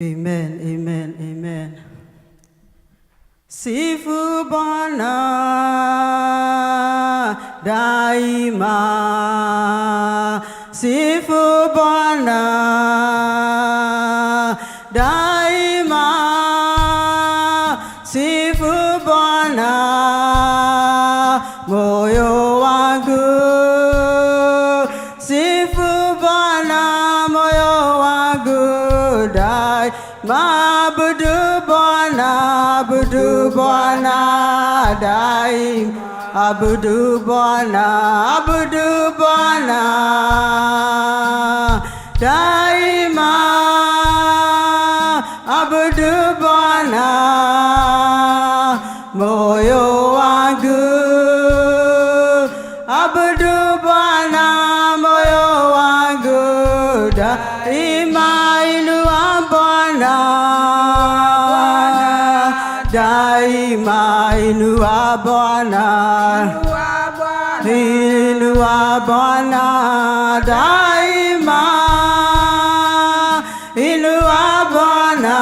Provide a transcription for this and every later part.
Amen, amen, amen. Sifu Bwana daima, sifu Bwana daima, sifu Bwana moyo wangu, sifu Bwana moyo wangu daima, abudu Bwana, abudu Bwana daima, abudu Bwana, abudu Bwana daima, abudu Bwana moyo wangu, abudu Bwana moyo wangu daima, inua Bwana daima, inua Bwana, inua Bwana daima, inua Bwana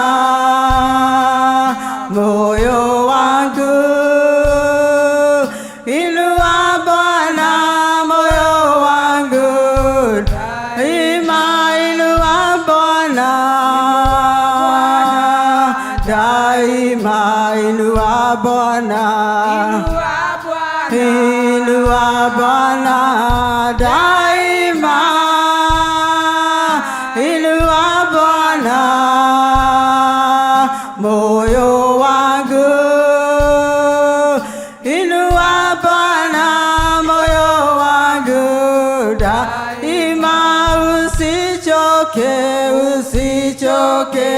moyo wangu, inua Bwana moyo wangu daima, inua Bwana daima, inua Bwana, inua Bwana daima, inua Bwana moyo wangu, inua Bwana moyo wangu daima, usichoke, usichoke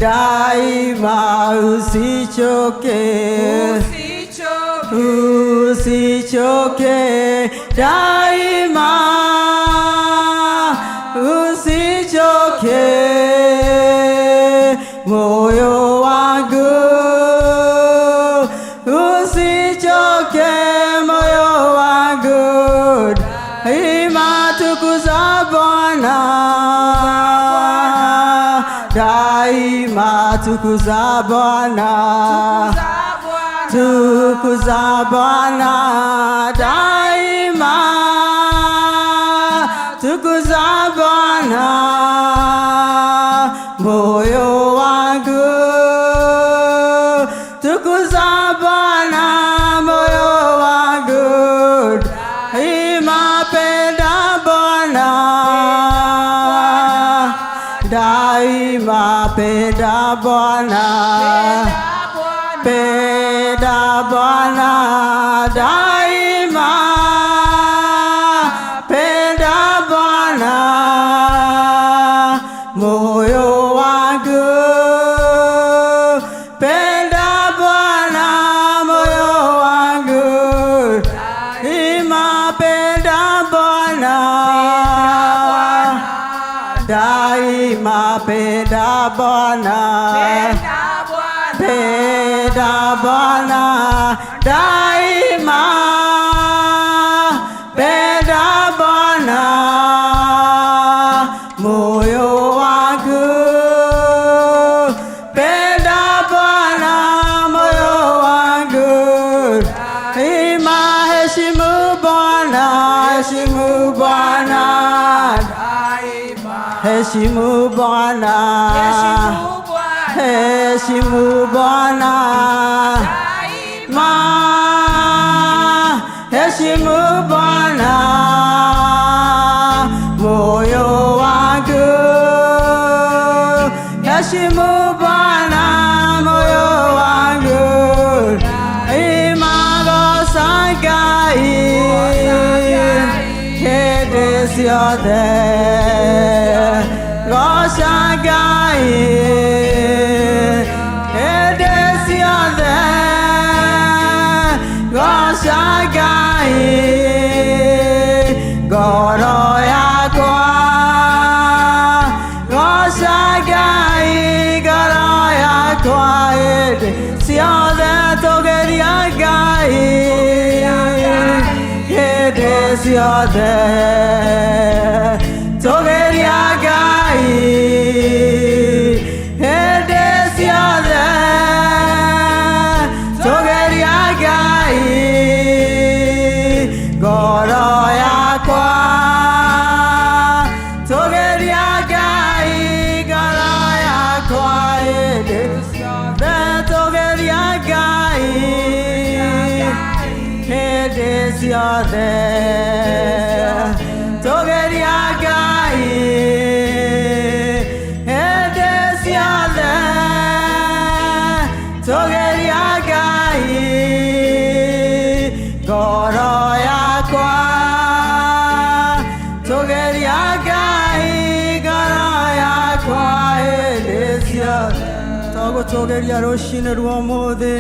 daima, usichoke, usichoke daima, usichoke moyo wangu, usichoke moyo wangu daima, tukuza Bwana daima, tukuza Bwana, tukuza Bwana daima, tukuza Bwana moyo wangu, tukuza Bwana moyo wangu daima, penda Bwana daima, penda Bwana, penda Bwana daima, penda Bwana moyo wangu, penda Bwana moyo wangu daima, penda Bwana daima, penda Bwana, penda Bwana daima, penda Bwana moyo wangu, penda Bwana moyo wangu daima, heshimu Bwana, heshimu Bwana, heshimu Bwana, heshimu Bwana ma heshimu Bwana moyo wangu, heshimu Bwana moyo wangu imagoca Ngai hĩndĩ ciothe, goca Ngai hĩndĩ ciothe, goca Ngai ngoro yakwa, goca Ngai ngoro yakwa hĩndĩ ciothe, tũgeria Ngai hĩndĩ ciothe, tũgeria Ngai. Hĩndĩ ciothe tũgeria Ngai, hĩndĩ ciothe tũgeria Ngai, ngoro yakwa tũgeria Ngai, ngoro yakwa hĩndĩ ciothe. Tũgũtũgĩria rũcinĩ rwa ũmũthĩ,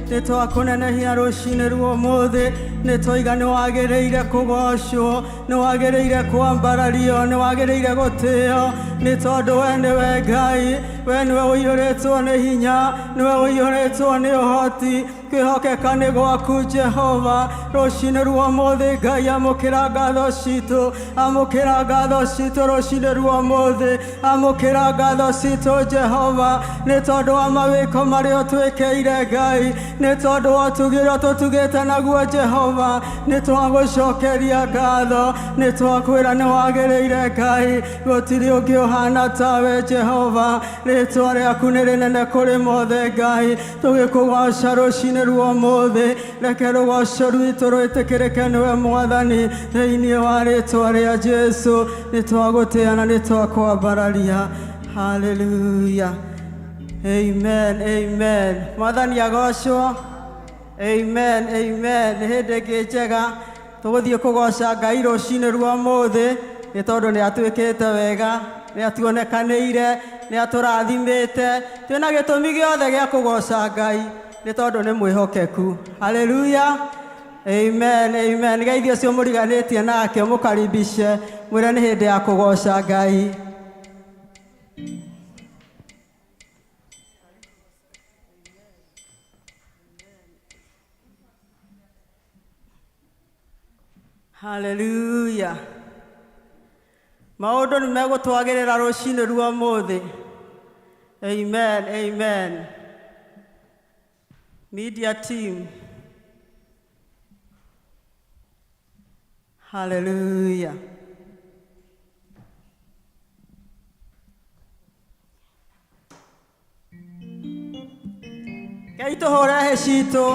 nĩ twakũnenehia rũcinĩ rwa ũmũthĩ, nĩ twaiga nĩ wagĩrĩire kũgocwo, nĩ wagĩrĩire kwambarario, nĩ wagĩrĩire gũtĩo, nĩ tondũ we nĩwe Ngai, we nĩwe ũiyũrĩtwo nĩ hinya, nĩwe ũiyũrĩtwo nĩ ũhoti. Kwĩhokeka nĩ gwaku Jehova. Rũcinĩ rwa ũmũthĩ Ngai, amũkĩra ngatho citũ, amũkĩra ngatho citũ rũcinĩ rwa ũmũthĩ, amũkĩra ngatho citũ Jehova, nĩ tondũ wa mawĩko marĩa ũtwĩkĩire Ngai, nĩ tondũ wa ũtugi ũrĩa tũtugĩte naguo Jehova. Nĩ twagũcokeria ngatho, nĩ twakwĩra nĩ wagĩrĩire Ngai, gũtirĩ ũngĩ ũhana tawe Jehova. Rĩtwa rĩaku nĩ rĩnene kũrĩ mothe Ngai. Tũgĩkũgoca rũcinĩ rwa ũmũthĩ, reke rũgoco rwitũ rwĩtĩkĩrĩke nĩwe Mwathani, thĩinĩ wa rĩtwa rĩa Jesu. Nĩ twagũtĩa na nĩ twakwambararia. Haleluya, amen, amen. Mwathani agocwo. Amen, amen. Nĩ hĩndĩ ĩngĩ njega tũgũthiĩ kũgoca Ngai rũcinĩ rwa ũmũthĩ, nĩ tondũ nĩ atwĩkĩte wega, nĩ atuonekanĩire, nĩ atũrathimĩte. Twĩna gĩtũmi gĩothe gĩa kũgoca Ngai, nĩ tondũ nĩ mwĩhokeku. Haleluya, amen, amen. Geithio ũcio mũriganĩtie nake, mũkaribice, mwĩre nĩ hĩndĩ ya kũgoca Ngai. Haleluya. Maũndũ nĩ megũtwagĩrĩra rũcinĩ rwa ũmũthĩ. Amen, amen. Media team. Haleluya. Kei tũhũre hĩ citũ.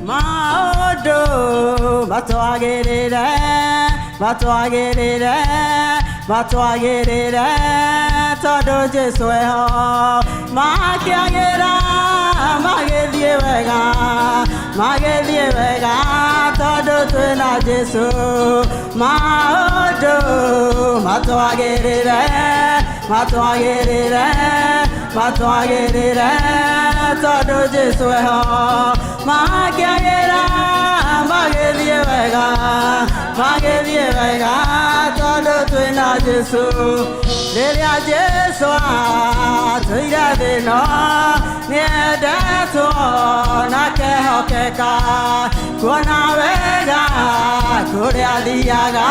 Maũndũ matwagĩrĩre, matwagĩrĩre, matwagĩrĩre, tondũ Jesu eho. Makĩagĩra magĩthiĩ wega, magĩthiĩ wega, tondũ twĩna Jesu. Maũndũ matwagĩrĩre, matwagĩrĩre, matwagĩrĩre, tondũ Jesu eho. Makĩagĩra magĩthiĩ wega, magĩthiĩ wega, tondũ twĩna Jesu. Rĩrĩa Jesu atũire thĩno, nĩendetwo na kehokeka, kuona wega kũrĩa thiaga,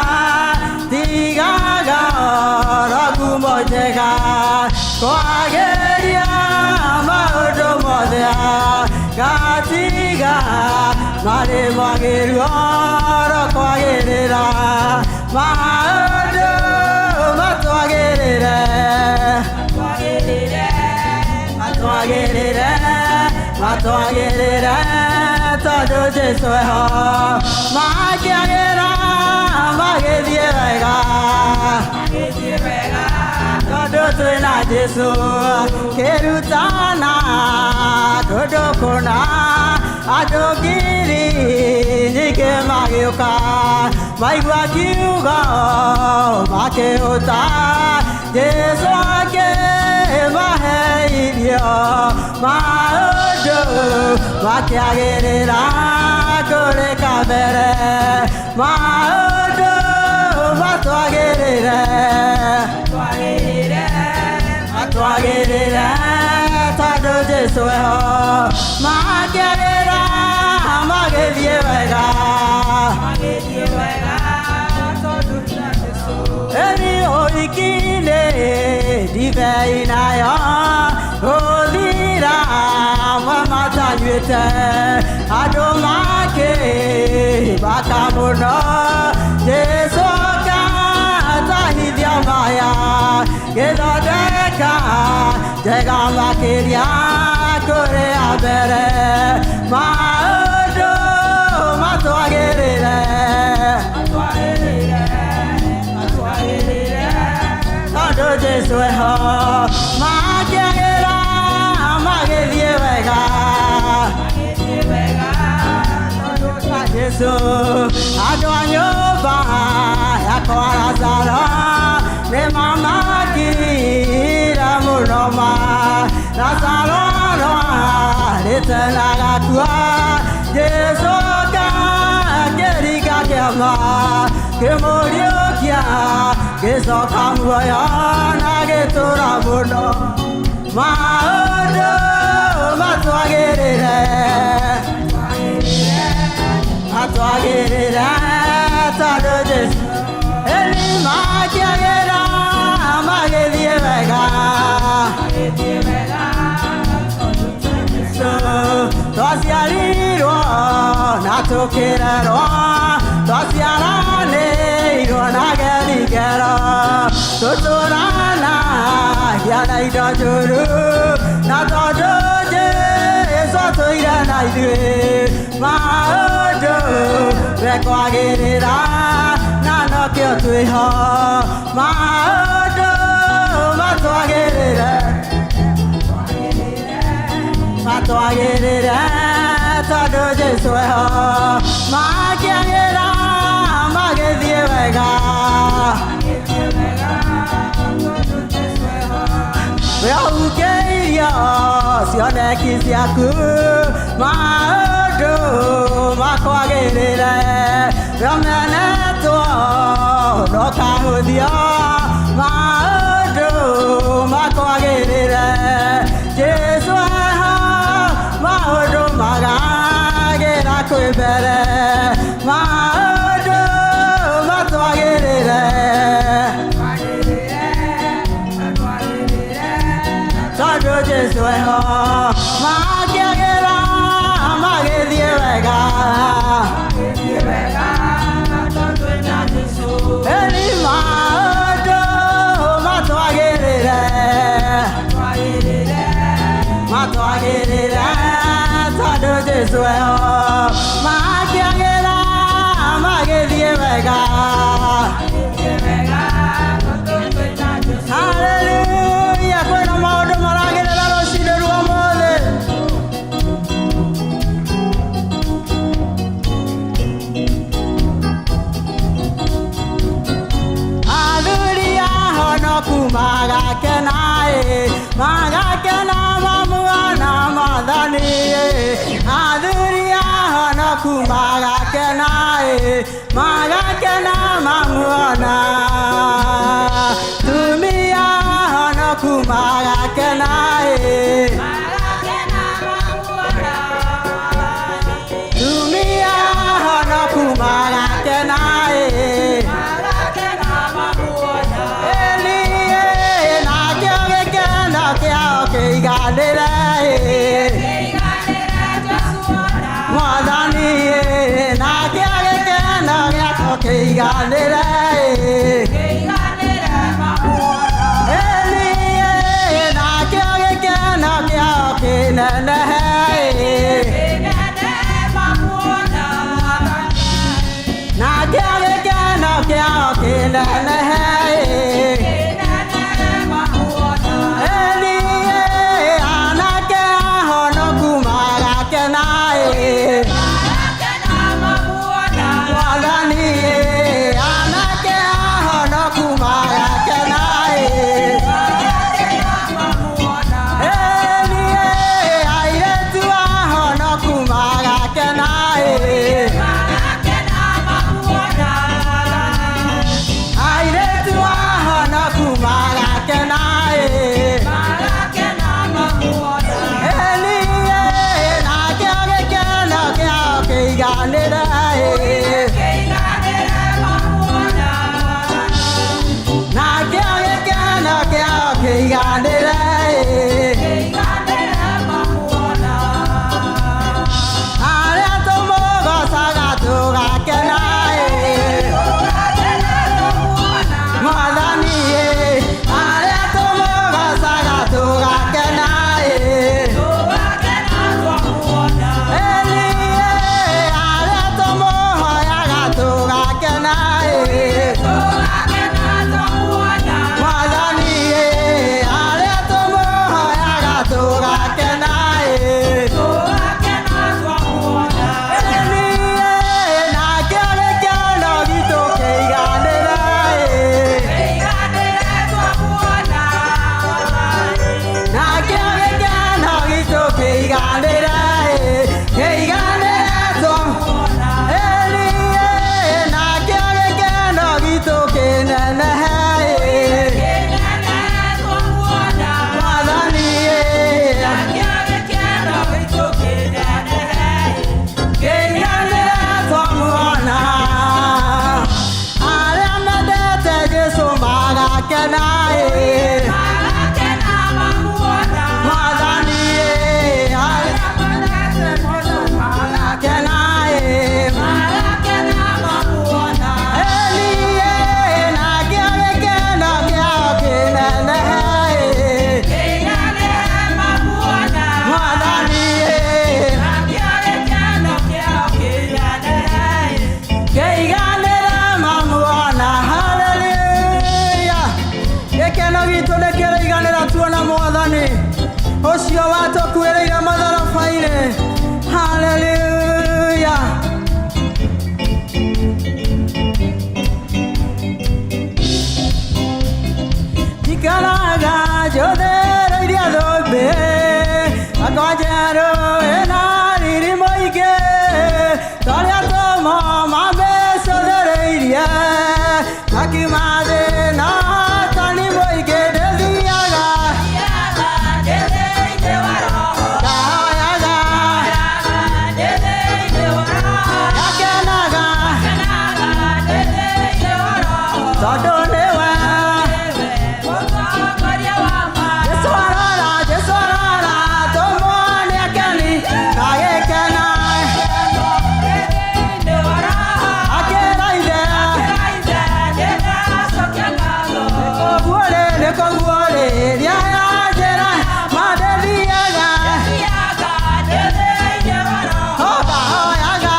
tigaga oro ngumo njega, kwagĩria maũndũ mothe, gatiga marĩ mwagĩru oro kwagĩrĩra. Maũndũ matwagĩrĩre, matwagĩrĩre, matwagĩrĩre, tondũ Jesu eho. Makĩagĩra magĩthiĩ wega, tondũ twĩna Jesu. Kĩrutana kũndũ kũna, andũ ngiri nyingĩ magĩũka, maigua kiugo makĩhũta. Jesu akĩmahe irio, maũndũ makĩagĩrĩra kũrĩ kabere. Maũndũ matwagĩrĩre, matwagĩrĩre, tondũ Jesu eho. Makĩagĩra magĩthiĩ wega, ĩni ũhiki-inĩ ndibei nayo gũthira, amwe matanyuĩte. Andũ makĩmaka mũno Jesũ akatahithia maya gĩthondeka njega makĩria kũrĩa mbere maũndũ matwagĩrĩre tondũ Jesũ eho makĩagĩra magĩthiĩ wega Jesũ andũ a nyũmba yakwa Lazaro nĩ mamakire mũno ma Lazaro arwarĩte na agakua Jesũ akĩringa kĩama kĩmũriũkia gĩcoka muoyo na gĩtũra mũno maũndũ matwagĩrĩre atwagĩrĩre tondũ Jesũ ĩni makĩagĩra magĩthiĩ wega twaciarirwo na tũkĩrerwo twaciaranĩirwo na gerigero tũtũranagia na indo njũru na tondũ Jesũ atũire na ithuĩ maũndũ mekwagĩrĩra na nokĩo twĩho maũndũ matwagĩrĩre matwagĩrĩre tondũ Jesũ eho makĩagĩra magĩthiĩ wega wehukĩirio cioneki ciaku maũndũ makwagĩrĩre wĩomenetwo ndũkahũthio maũndũ makwagĩrĩre Jesũ eho maũndũ magagĩra kwĩ mbere maũndũ matwagĩrĩre tondũ Jesũ eho makĩagĩra magĩthiĩ wega ĩni maũndũ matwagĩrĩre matwagĩrĩre tondũ Jesũ eho makĩagĩra magĩthiĩ wega Hallelujah kwĩna maũndũ maragĩrĩra rũcinĩ rwa ũmũthĩ athuri ahonoku magakena ĩ magakena mamuona Mwathani ĩ athuri ahonoku magakena ĩ magakena mamuona tumia ahonoku magakena ĩ tumia ahonoku magakena ĩ Elie nakĩo gĩkeno kĩao kĩiganĩre ĩ Mwathani ĩ nakĩo gĩkeno gĩakwa kĩiganĩre ĩ Elie nakĩo gĩkeno kĩao kĩnenehe ĩ nakĩo gĩkeno kĩao kĩnenehe ĩ Elie anake ahonoku magakena ĩ Mwathani ĩ anake ahonoku magakena ĩ Elie airĩtu ahonoku magakena ĩ airĩtu ahonoku magakena ĩ Elie nakĩo gĩkeno kĩao kĩiganĩre ĩ nakĩo gĩkeno kĩao kĩiganĩre ĩ arĩa Ũcio watũkuĩrĩire mũtharaba-inĩ. Haleluya. Njikaraga njũthĩrĩirie thũmbĩ akwa njerũ ĩna riri mũingĩ torĩa tũmo mamĩcũthĩrĩirie makiuma thĩ na ũhotani mũingĩ ndĩthiaga ndahoyaga ngakenaga tondũ nĩwe Jesu arora, Jesu arora, tũmuone akeni na gĩkena akĩra ithe nĩkũguũrĩ nĩkũguũrĩria ya njĩra mandĩthiaga ndahoyaga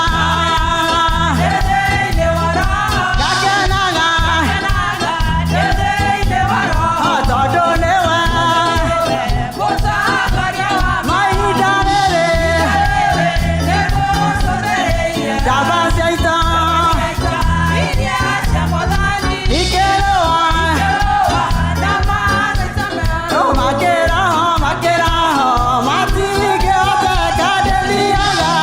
ngakenaga tondũ nĩwe mahinda rĩrĩ njamba cia ita ikĩrũa makĩraho makĩraho matingĩhoteka ndĩthiaga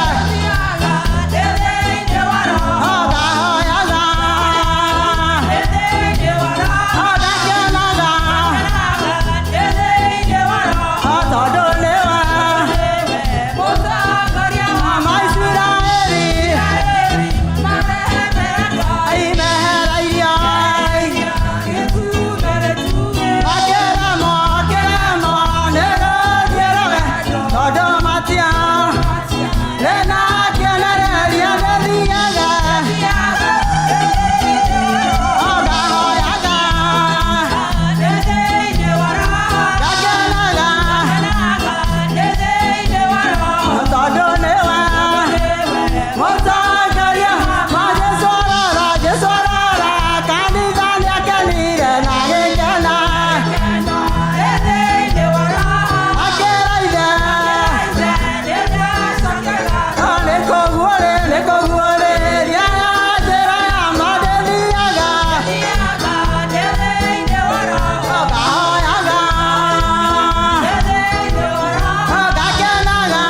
ndahoyaga ngakenaga tondũ nĩwe Maisiraeli aimeherairio makĩremwo kĩremwo nĩ rũthiĩ rũge tondũ matia rĩna kĩonereria ndĩthiaga ndahoyaga ngakenaga tondũ nĩwe mũtongoria ma Jesũ arora Jesũ arora kanitha nĩakenire na gĩkena akĩra ithe nĩkũguũrĩ nĩkũguũrĩria ya njĩra ya ma ndĩthiaga ndahoyaga ngakenaga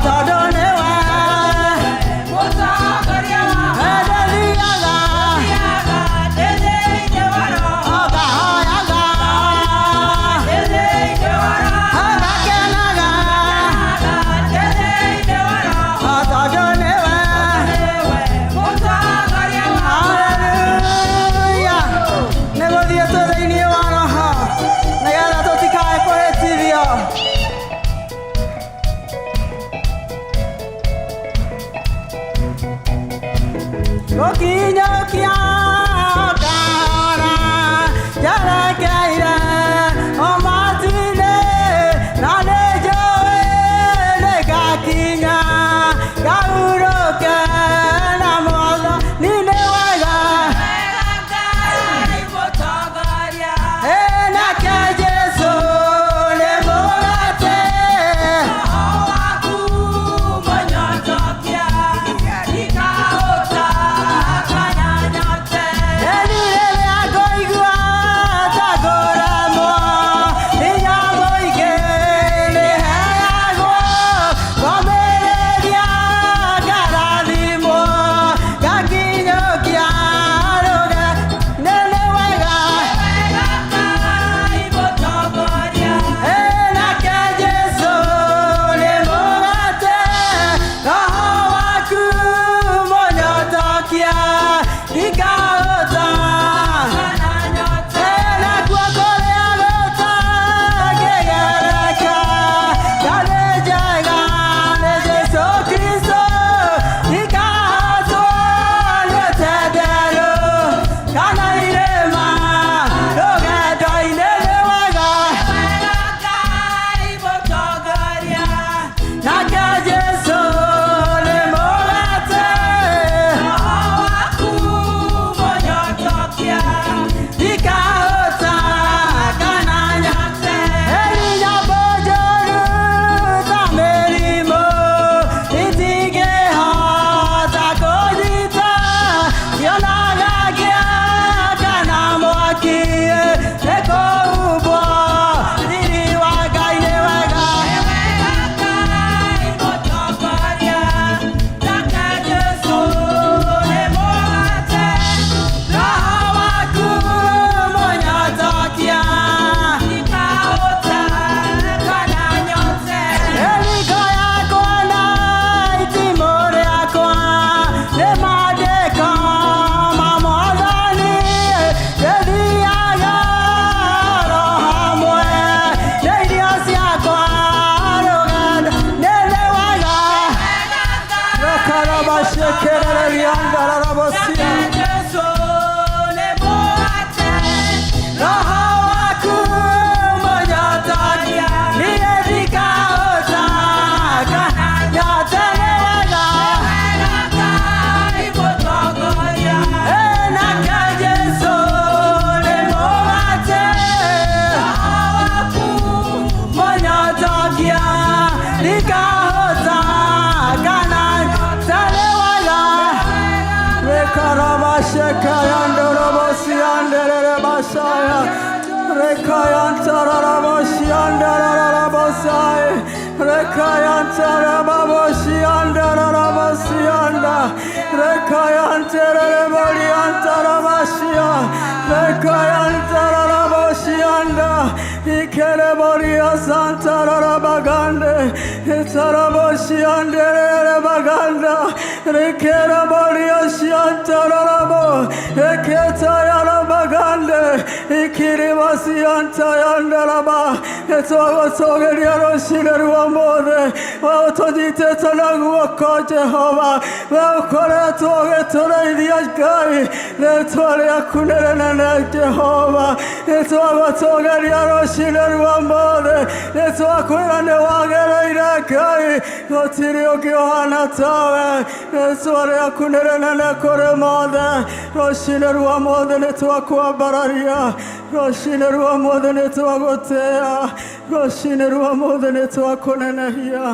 tondũ nĩwe ndĩthiaga ndahoyaga ngakenaga tondũ nĩwe. Haleluya. Nĩ gũthiĩ twĩ thĩinĩ wa roho nĩgetha tũtikae kũhĩtithio. Gũkinyũkia kahora njerekeire ũmati-inĩ na nĩ njũĩ nĩngakinya ngahurũke na Mwathani nĩ wega. Nake Jesũ nĩ mũgate. Eni rĩrĩa ngũigua ta Rekayantararaboshiandararabosai. Rekayantarababoshiandararabosianda. Rekayanterereboriantarabashia. Rekayantararaboshianda. Ikereboria santararabagande. Itaraboshiandererebaganda. Rekereboria shiantararabo. Eketayarabagande. Ikiribasiantayandaraba. Etwagotogeria rũcinĩ rwa ũmũthĩ. We ũtũnyitĩte na guoko Jehova. We ũkoretwo ũgĩtũrĩithia Ngai. Rĩtwa rĩaku nĩ rĩnene Jehova. Nĩtwagũtũgeria rũcinĩ rwa ũmũthĩ. Nĩtwakwĩra nĩ wagĩrĩire Ngai. Gũtirĩ ũngĩ ũhana tawe. Rĩtwa rĩaku nĩ rĩnene kũrĩ mothe. Rũcinĩ rwa ũmũthĩ nĩtwakwambararia. Rũcinĩ rwa ũmũthĩ nĩtwagũtĩĩa. Rũcinĩ rwa ũmũthĩ nĩtwakũnenehia.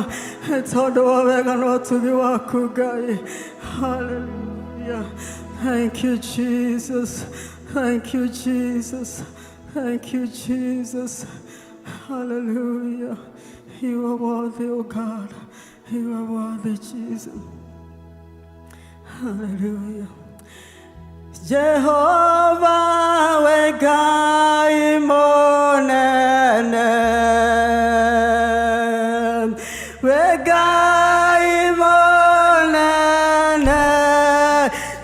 Nĩ tondũ wa wega na ũtugi waku Ngai. Hallelujah. Thank you, Jesus. Thank you, Jesus. Thank you, Jesus. Hallelujah. You are worthy, O God. You are worthy, Jesus. Hallelujah. Jehovah we Ngai mũnene. We Ngai mũnene.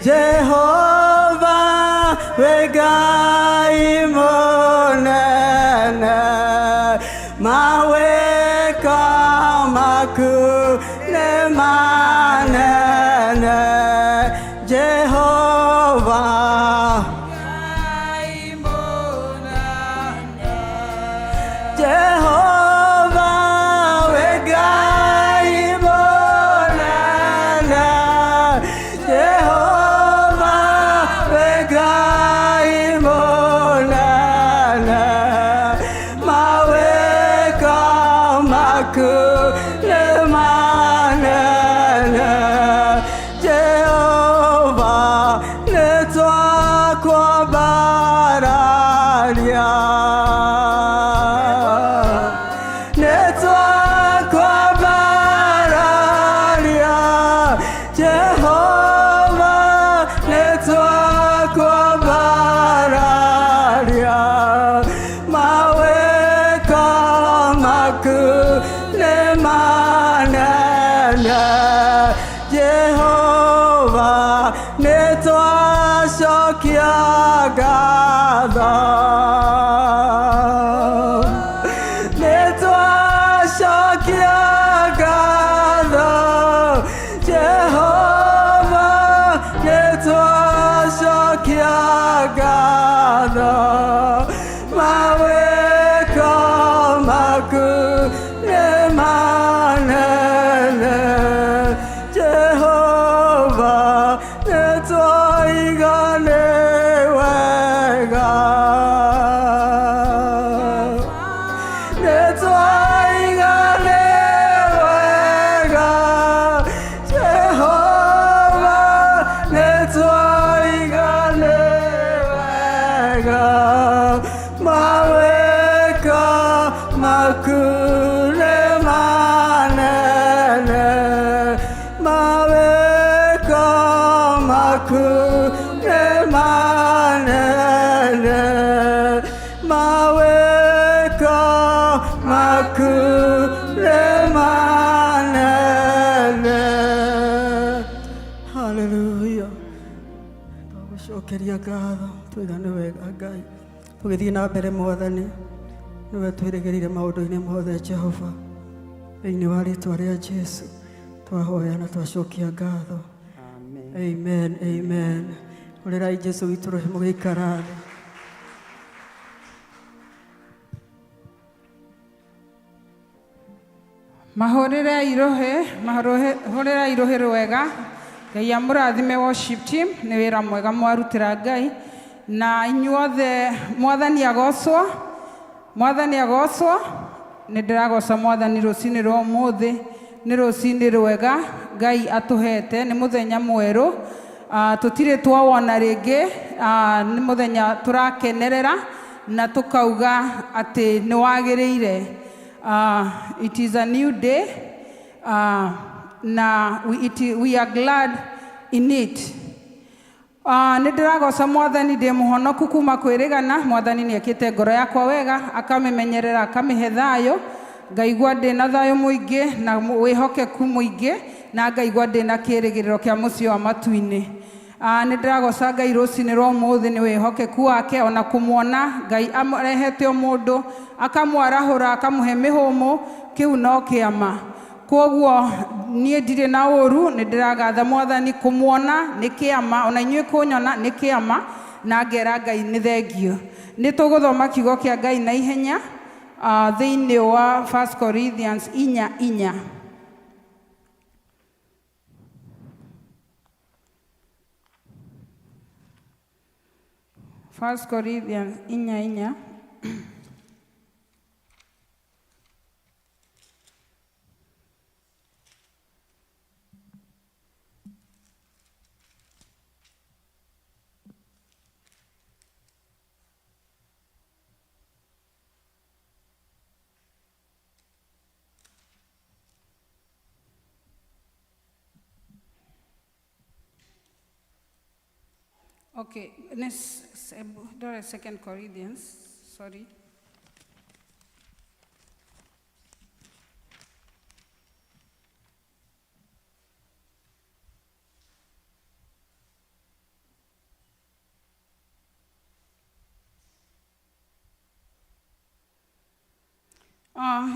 Jehovah we Ngai mũnene. Mawĩko maku nĩ manene. Jehovah. Jehovah we Ngai mũnene. Jehovah we Ngai mũnene. Mawĩko maku nĩ manene. Jehovah nĩtwakwambararia. Nĩtwakwambararia. Jehovah nĩtwakwambararia. Mawĩko maku nĩ manene. Jehovah nĩtwacokia ngatho. Nĩtwacokia ngatho. Jehovah nĩtwacokia ngatho. Mawĩko maku nĩ manene. Jehovah nĩtwaiga nĩ wega. Nĩtwaiga nĩ wega. Jehovah nĩtwaiga nĩ wega. Mawĩko maku nĩ manene. Mawĩko maku nĩ manene. Mawĩko maku nĩ manene. Hallelujah. Twagũcokeria ngatho twĩra nĩ wega Ngai. Tũgĩthiĩ na mbere Mwathani, nĩwe twĩrĩgĩrĩire maũndũ-inĩ mothe Jehova. Thĩinĩ wa rĩtwa rĩa Jesu twahoya na twacokia ngatho. Amen. Amen, amen. Hũrĩrai Jesu witũ rũhĩ mũgĩikara thĩ. Mahũrĩrei rũhĩ, mahũrĩrei rũhĩ rwega. Ngai amũrathime worship team, nĩ wĩra mwega mwarutĩra Ngai. Na inyuothe Mwathani agocwo, Mwathani agocwo. Nĩ ndĩragoca Mwathani rũcinĩ rwa ũmũthĩ, nĩ rũcinĩ rwega Ngai atũhete, nĩ mũthenya mwerũ. Tũtirĩ twawona rĩngĩ, nĩ mũthenya tũrakenerera. Na tũkauga atĩ nĩ wagĩrĩire. It is a new day na we are glad in it. Nĩ ndĩragoca Mwathani ndĩ mũhonoku kuma kwĩrĩgana. Mwathani nĩ ekĩte ngoro yakwa wega, akamĩmenyerera, akamĩhe thayũ, ngaigua ndĩ na thayũ mũingĩ na wĩhokeku mũingĩ, na ngaigua ndĩ na kĩrĩgĩrĩro kĩa mũciĩ wa matu-inĩ. Nĩ ndĩragoca Ngai rũcinĩ rwa ũmũthĩ nĩ wĩhokeku wake, ona kũmuona Ngai arehete o mũndũ akamwarahũra, akamũhe mĩhũmũ, kĩu no kĩama. Kwoguo niĩ ndirĩ na ũru, nĩ ndĩragatha Mwathani. Kũmuona nĩ kĩama, ona inyuĩ kũnyona nĩ kĩama, na ngera Ngai nĩ thengio. Nĩ tũgũthoma kiugo kĩa Ngai na ihenya thĩinĩ wa 1 Corinthians 4:4. 1 Corinthians 4:4. Okay, ndore 2 Corinthians, sorry.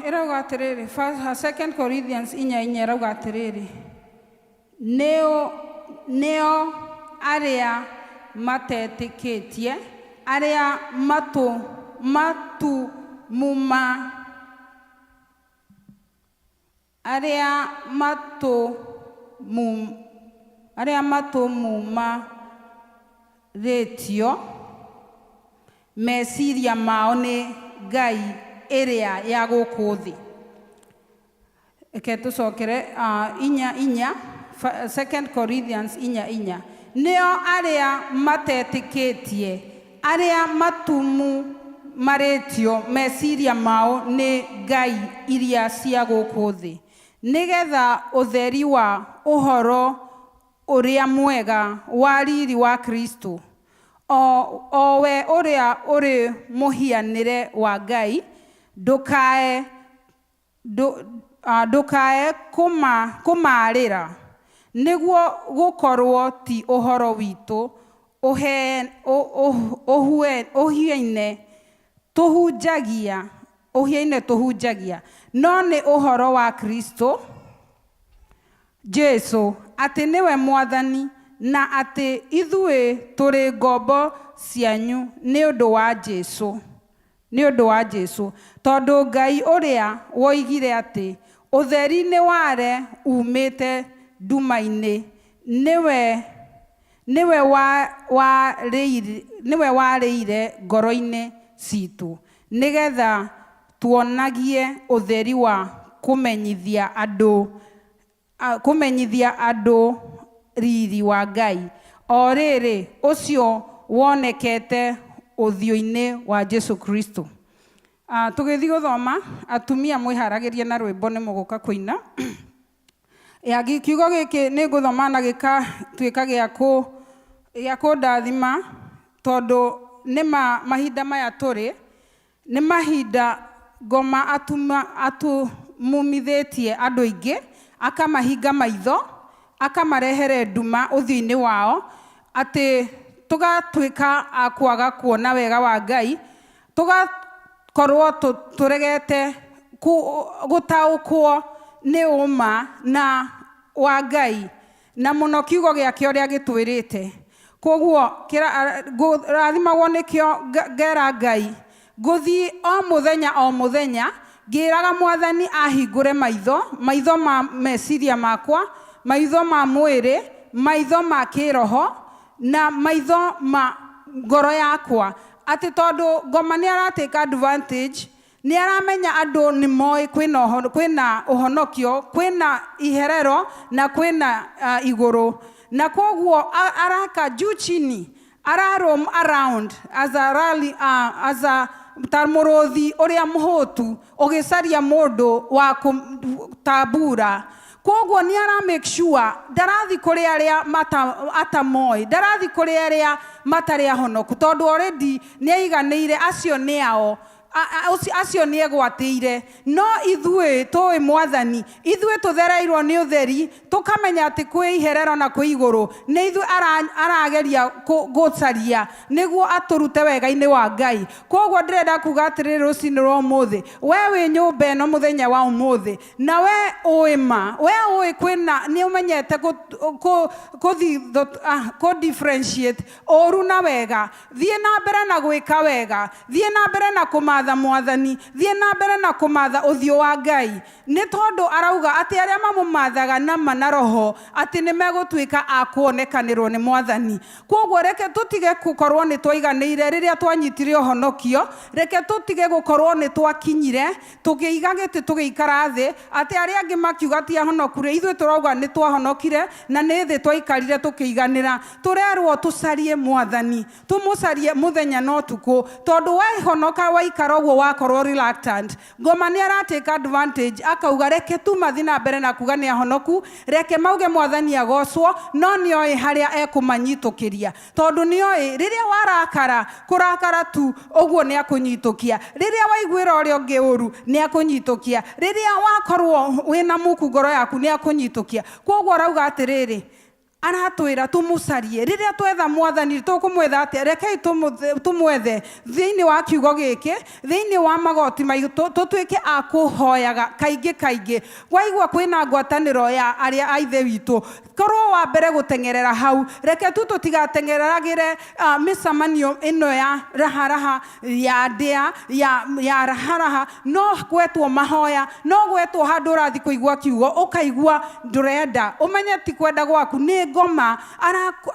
Ĩrauga atĩrĩrĩ, 2 Corinthians 4:4 ĩrauga atĩrĩrĩ, nĩo arĩa matetĩkĩtie, arĩa matumuma, arĩa matumumarĩtio meciria mao nĩ ngai ĩrĩa ya gũkũ thĩ. Reke tũcokere 4:4, 2 Corinthians 4:4. Nĩo arĩa matetĩkĩtie, arĩa matumumarĩtio meciria mao nĩ ngai iria cia gũkũ thĩ, nĩgetha ũtheri wa ũhoro ũrĩa mwega wa riri wa Kristo, o we ũrĩa ũrĩ mũhianĩre wa Ngai, ndũkae kũmaarĩra, nĩguo gũkorwo ti ũhoro witũ ũhiaine tũhunjagia, no nĩ ũhoro wa Kristo Jesu, atĩ nĩwe Mwathani, na atĩ ithuĩ tũrĩ ngombo cianyu nĩ ũndũ wa Jesu. Nĩ ũndũ wa Jesu, tondũ Ngai ũrĩa woigire atĩ ũtheri nĩ ware umĩte nduma-inĩ, nĩwe warĩire ngoro-inĩ citũ, nĩgetha tuonagie ũtheri wa kũmenyithia andũ riri wa Ngai, o rĩrĩ ũcio wonekete ũthiũ-inĩ wa Jesu Kristo. Tũgĩthiĩ gũthoma, atumia mwĩharagĩrie na rwĩmbo nĩ mũgũka kũina. Ya kiugo gĩkĩ nĩ ngũthoma na gĩkatuĩka gĩa kũndathima, tondũ nĩ mahinda maya tũrĩ nĩ mahinda ngoma atumumithĩtie andũ aingĩ, akamahinga maitho, akamarehere nduma ũthiũ-inĩ wao, atĩ tũgatuĩka a kwaga kuona wega wa Ngai, tũgakorwo tũregete gũtaũkwo nĩ ũma na wa Ngai, na mũno kiugo gĩake ũrĩa gĩtwĩrĩte. Koguo rathimagwo nĩkĩo, ngera Ngai ngũthiĩ o mũthenya o mũthenya ngĩraga Mwathani ahingũre maitho ma meciria makwa, maitho ma mwĩrĩ, maitho ma kĩroho na maitho ma ngoro yakwa, atĩ tondũ ngoma nĩ aratake advantage, nĩ aramenya andũ nĩ moĩ kwĩna ũhonokio, kwĩna iherero na kwĩna igũrũ, na koguo araka juu chini. Ara roam around as a rally, as a ta mũrũthi ũrĩa mũhũtu ũgĩcaria mũndũ wa kũtambura. Koguo nĩ ara make sure ndarathi kũrĩ arĩa atamoĩ, ndarathi kũrĩ arĩa matarĩ ahonoku, tondũ already nĩ aiganĩire, acio nĩ ao, acio nĩ egwatĩire. No ithuĩ tũĩ Mwathani, ithuĩ tũthereirwo nĩ ũtheri, tũkamenya atĩ kwĩ iherero na kwĩ igũrũ, nĩ ithuĩ arageria gũcaria nĩguo atũrute wega-inĩ wa Ngai. Koguo ndĩrenda kuga atĩrĩrĩ, rũcinĩ rwa ũmũthĩ, we wĩ nyũmba ĩno mũthenya wa ũmũthĩ, na we ũĩ ma, we ũĩ kwĩna, nĩ ũmenyete kũ differentiate ũru na wega, thiĩ na mbere na gwĩka wega, thiĩ na mbere na kũmatha Mwathani, thiĩ na mbere na kũmatha ũthiũ wa Ngai, nĩ tondũ arauga atĩ arĩa mamũmathaga na ma na roho atĩ nĩ megũtuĩka a kuonekanĩrwo nĩ Mwathani. Koguo reke tũtige gũkorwo nĩ twaiganĩire rĩrĩa twanyitire ũhonokio, reke tũtige gũkorwo nĩ twakinyire tũkĩiga gĩtĩ tũgĩikara thĩ atĩ arĩa angĩ makiuga ti ahonoku rĩ, ithuĩ tũrauga nĩ twahonokire na nĩ thĩ twaikarire tũkĩiganĩra. Tũrerwo tũcarie Mwathani, tũmũcarie mũthenya na ũtukũ, tondũ waihonoka waikara ũguo wakorwo reluctant, ngoma nĩ ara take advantage, akauga reke tu mathi na mbere na kuga nĩ ahonoku, reke mauge Mwathani agocwo, no nĩ oĩ harĩa ekũmanyitũkĩria, tondũ nĩ oĩ rĩrĩa warakara, kũrakara tu ũguo nĩ akũnyitũkia, rĩrĩa waiguĩra ũrĩa ũngĩ ũru nĩ akũnyitũkia, rĩrĩa wakorwo wĩna muku ngoro yaku nĩ akũnyitũkia. Koguo arauga atĩrĩrĩ, aratwĩra tũmũcarie. Rĩrĩa twetha Mwathani, tũkũmwetha atĩa? Rekei tũmwethe thĩinĩ wa kiugo gĩkĩ, thĩinĩ wa magoti maitũ, tũtuĩke a kũhoyaga kaingĩ kaingĩ. Waigua kwĩna ngwatanĩro ya arĩa a ithe witũ, korwo wa mbere gũteng'erera hau. Reke tu tũtigateng'eragĩre mĩcemanio ĩno ya raharaha, ya ndĩa ya raharaha, no gwetwo mahoya, no gwetwo handũ ũrathi kũigua kiugo ũkaigua ndũrenda, ũmenye ti kwenda gwaku, nĩ ngoma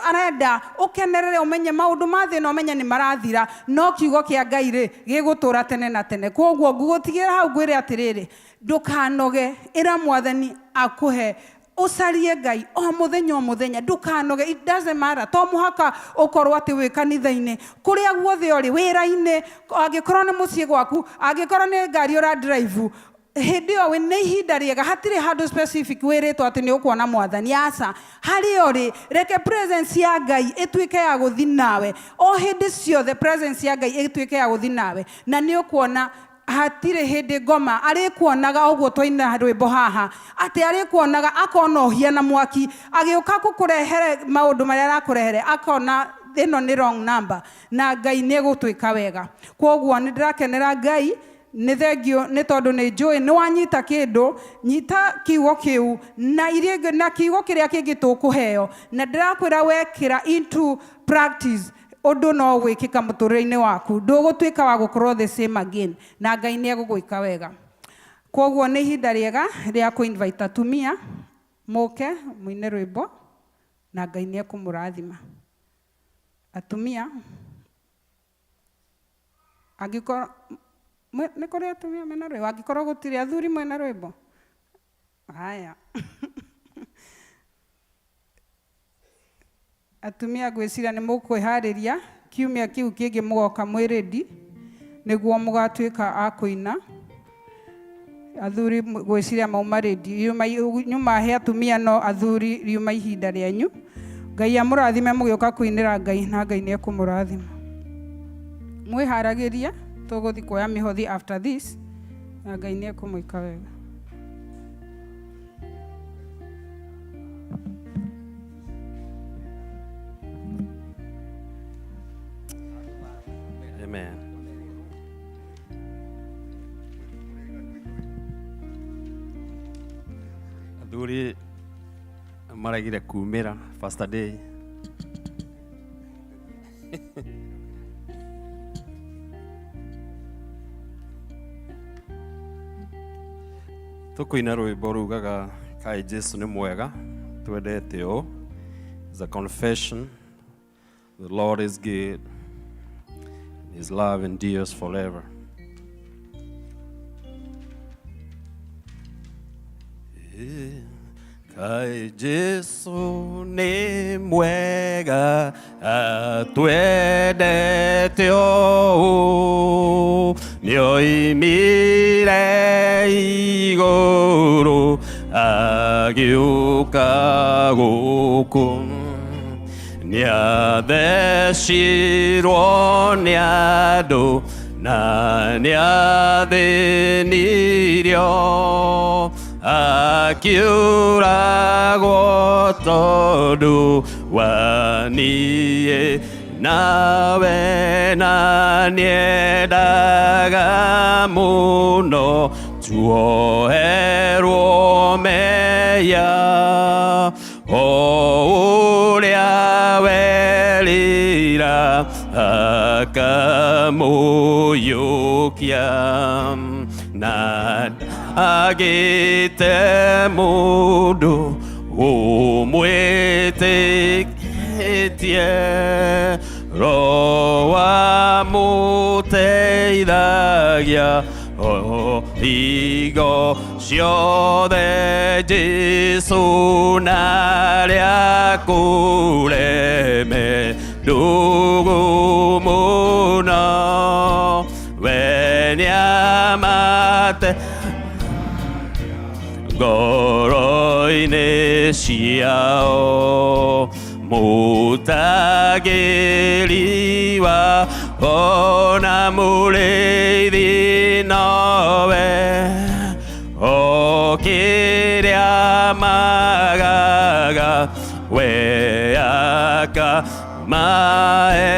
arenda ũkenerere, ũmenye maũndũ ma thĩ na ũmenye nĩ marathira, no kiugo kĩa Ngai rĩ gĩgũtũra tene na tene. Koguo ngũgũtigĩra hau ngwĩre atĩrĩrĩ, ndũkanoge, ĩra Mwathani akũhe, ũcarie Ngai o mũthenya o mũthenya, ndũkanoge. It doesn't matter, to mũhaka ũkorwo atĩ wĩ kanitha-inĩ, kũrĩa guothe ũrĩ, wĩra-inĩ, angĩkorwo nĩ mũciĩ gwaku, angĩkorwo nĩ ngari ũra drive, hĩndĩ ĩyo nĩ ihinda rĩega. Hatirĩ handũ specific wĩrĩtwo atĩ nĩ ũkuona Mwathani, aca. Harĩa ũrĩ, reke presence ya Ngai ĩtuĩke ya gũthi nawe o hĩndĩ ciothe, presence ya Ngai ĩtuĩke ya gũthi nawe, na nĩ ũkuona hatirĩ hĩndĩ ngoma arĩkuonaga ũguo twaina rwĩmbo haha, atĩ arĩkuonaga akona ũhia na mwaki agĩũka gũkũrehere maũndũ marĩa arakũrehere, akona ĩno nĩ wrong number, na Ngai nĩ egũtwĩka wega. Koguo nĩ ndĩrakenera Ngai, nĩ thengio nĩ tondũ nĩ njũĩ nĩ wanyita kĩndũ. Nyita kiugo kĩu na iria ingĩ, na kiugo kĩrĩa kĩngĩ tũkũheo, na ndĩrakwĩra wekĩra into practice, ũndũ no gwĩkĩka mũtũrĩre-inĩ waku, ndũgũtuĩka wa gũkorwo the same again, na Ngai nĩ egũgwĩka wega. Koguo nĩ ihinda rĩega rĩa kũ invite atumia mũke mũine rwĩmbo, na Ngai nĩ ekũmũrathima. Atumia, angĩkorwo nĩ kũrĩ atumia mena rwĩmbo, angĩkorwo gũtirĩ, athuri mwena rwĩmbo. Haya, atumia, ngwĩciria nĩ mũkwĩharĩria kiumia kĩu kĩngĩ mũgoka mwĩ ready nĩguo mũgatuĩka a kũina. Athuri ngwĩciria mauma ready nyuma he atumia, no athuri riuma ihinda rĩanyu. Ngai amũrathime mũgĩũka kũinĩra Ngai, na Ngai nĩ ekũmũrathima. Mwĩharagĩrie, tũgũthiĩ kuoya mĩhothi after this, na Ngai nĩ ekũmwĩka wega. Amen. Athuri maregire kumĩra first day. Tũkũina rwĩmbo rugaga kaĩ Jesu nĩ mwega, twendete ũũ. It's a confession. The Lord is good. His love endures forever. Kaĩ Jesu nĩ mwega atwendete ũũ, nĩoimire igũrũ agĩũka gũkũ, nĩathecirwo nĩ andũ na nĩathĩnirio, akiũragwo tondũ wa niĩ nawe, na nĩendaga mũno tuoherwo mehia o ũrĩa werira akamũiyũkia, na agĩte mũndũ ũmwĩtĩkĩtie, Roho amũteithagia o hingo ciothe. Jesu na arĩa kũreme ndũgũ mũno, we nĩamate ngoro-inĩ ciao, mũtagĩri wa ona mũrĩithi nowe, o kĩrĩa magaga we akamahe.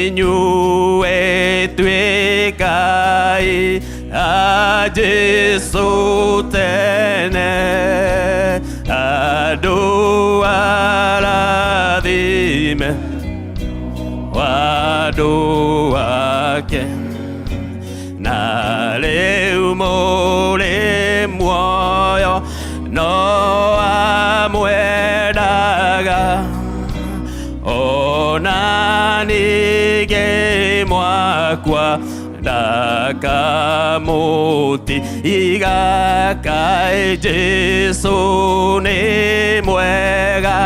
Inyuĩ tuĩkai a Jesu tene, andũ arathime andũ ake, na rĩu mũrĩ muoyo no amwendaga, ona ningĩ mwakwa ndakamũtiga. Kaĩ Jesu nĩ mwega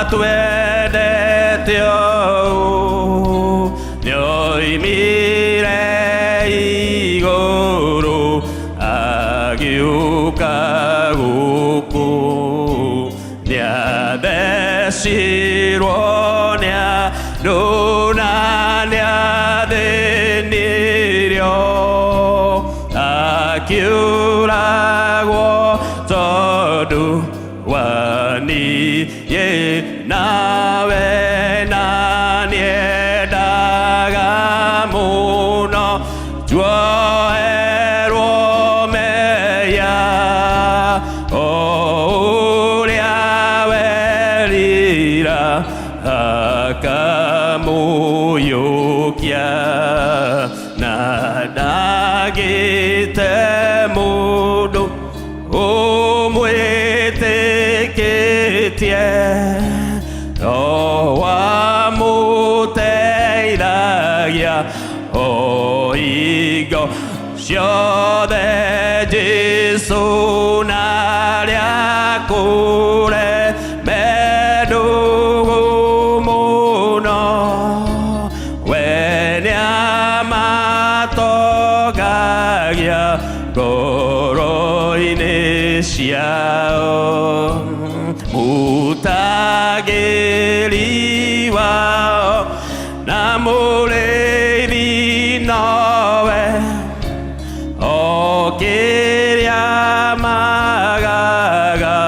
atwendete ũũ, nĩoimire igũrũ agĩũka gũkũ, nĩathecirwo nĩ andũ na nĩathĩnirio, akiũragwo tondũ wa niĩ nawe, na nĩendaga mũno tuoherwo mehia o ũrĩa werira akamũiyũkia, na ndagĩte mũndũ ũmwĩtĩkĩtie, Roho amũteithagia o hingo ciothe. Jesu na arĩa kũreme ndũgũ mũno, we nĩamatongagia ngoro-inĩ ciao, mũtagĩri wao na mũrĩithi nowe, o kĩrĩa magaga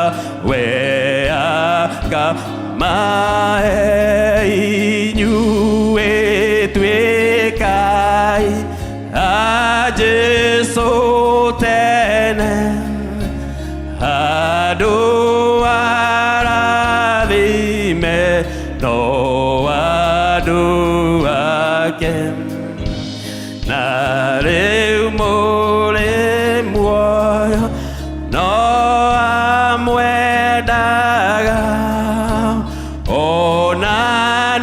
we akamahe. Inyuĩ tuĩkai a Jesu tene, andũ arathime no andũ ake, na rĩu mũrĩ muoyo no amwendaga, ona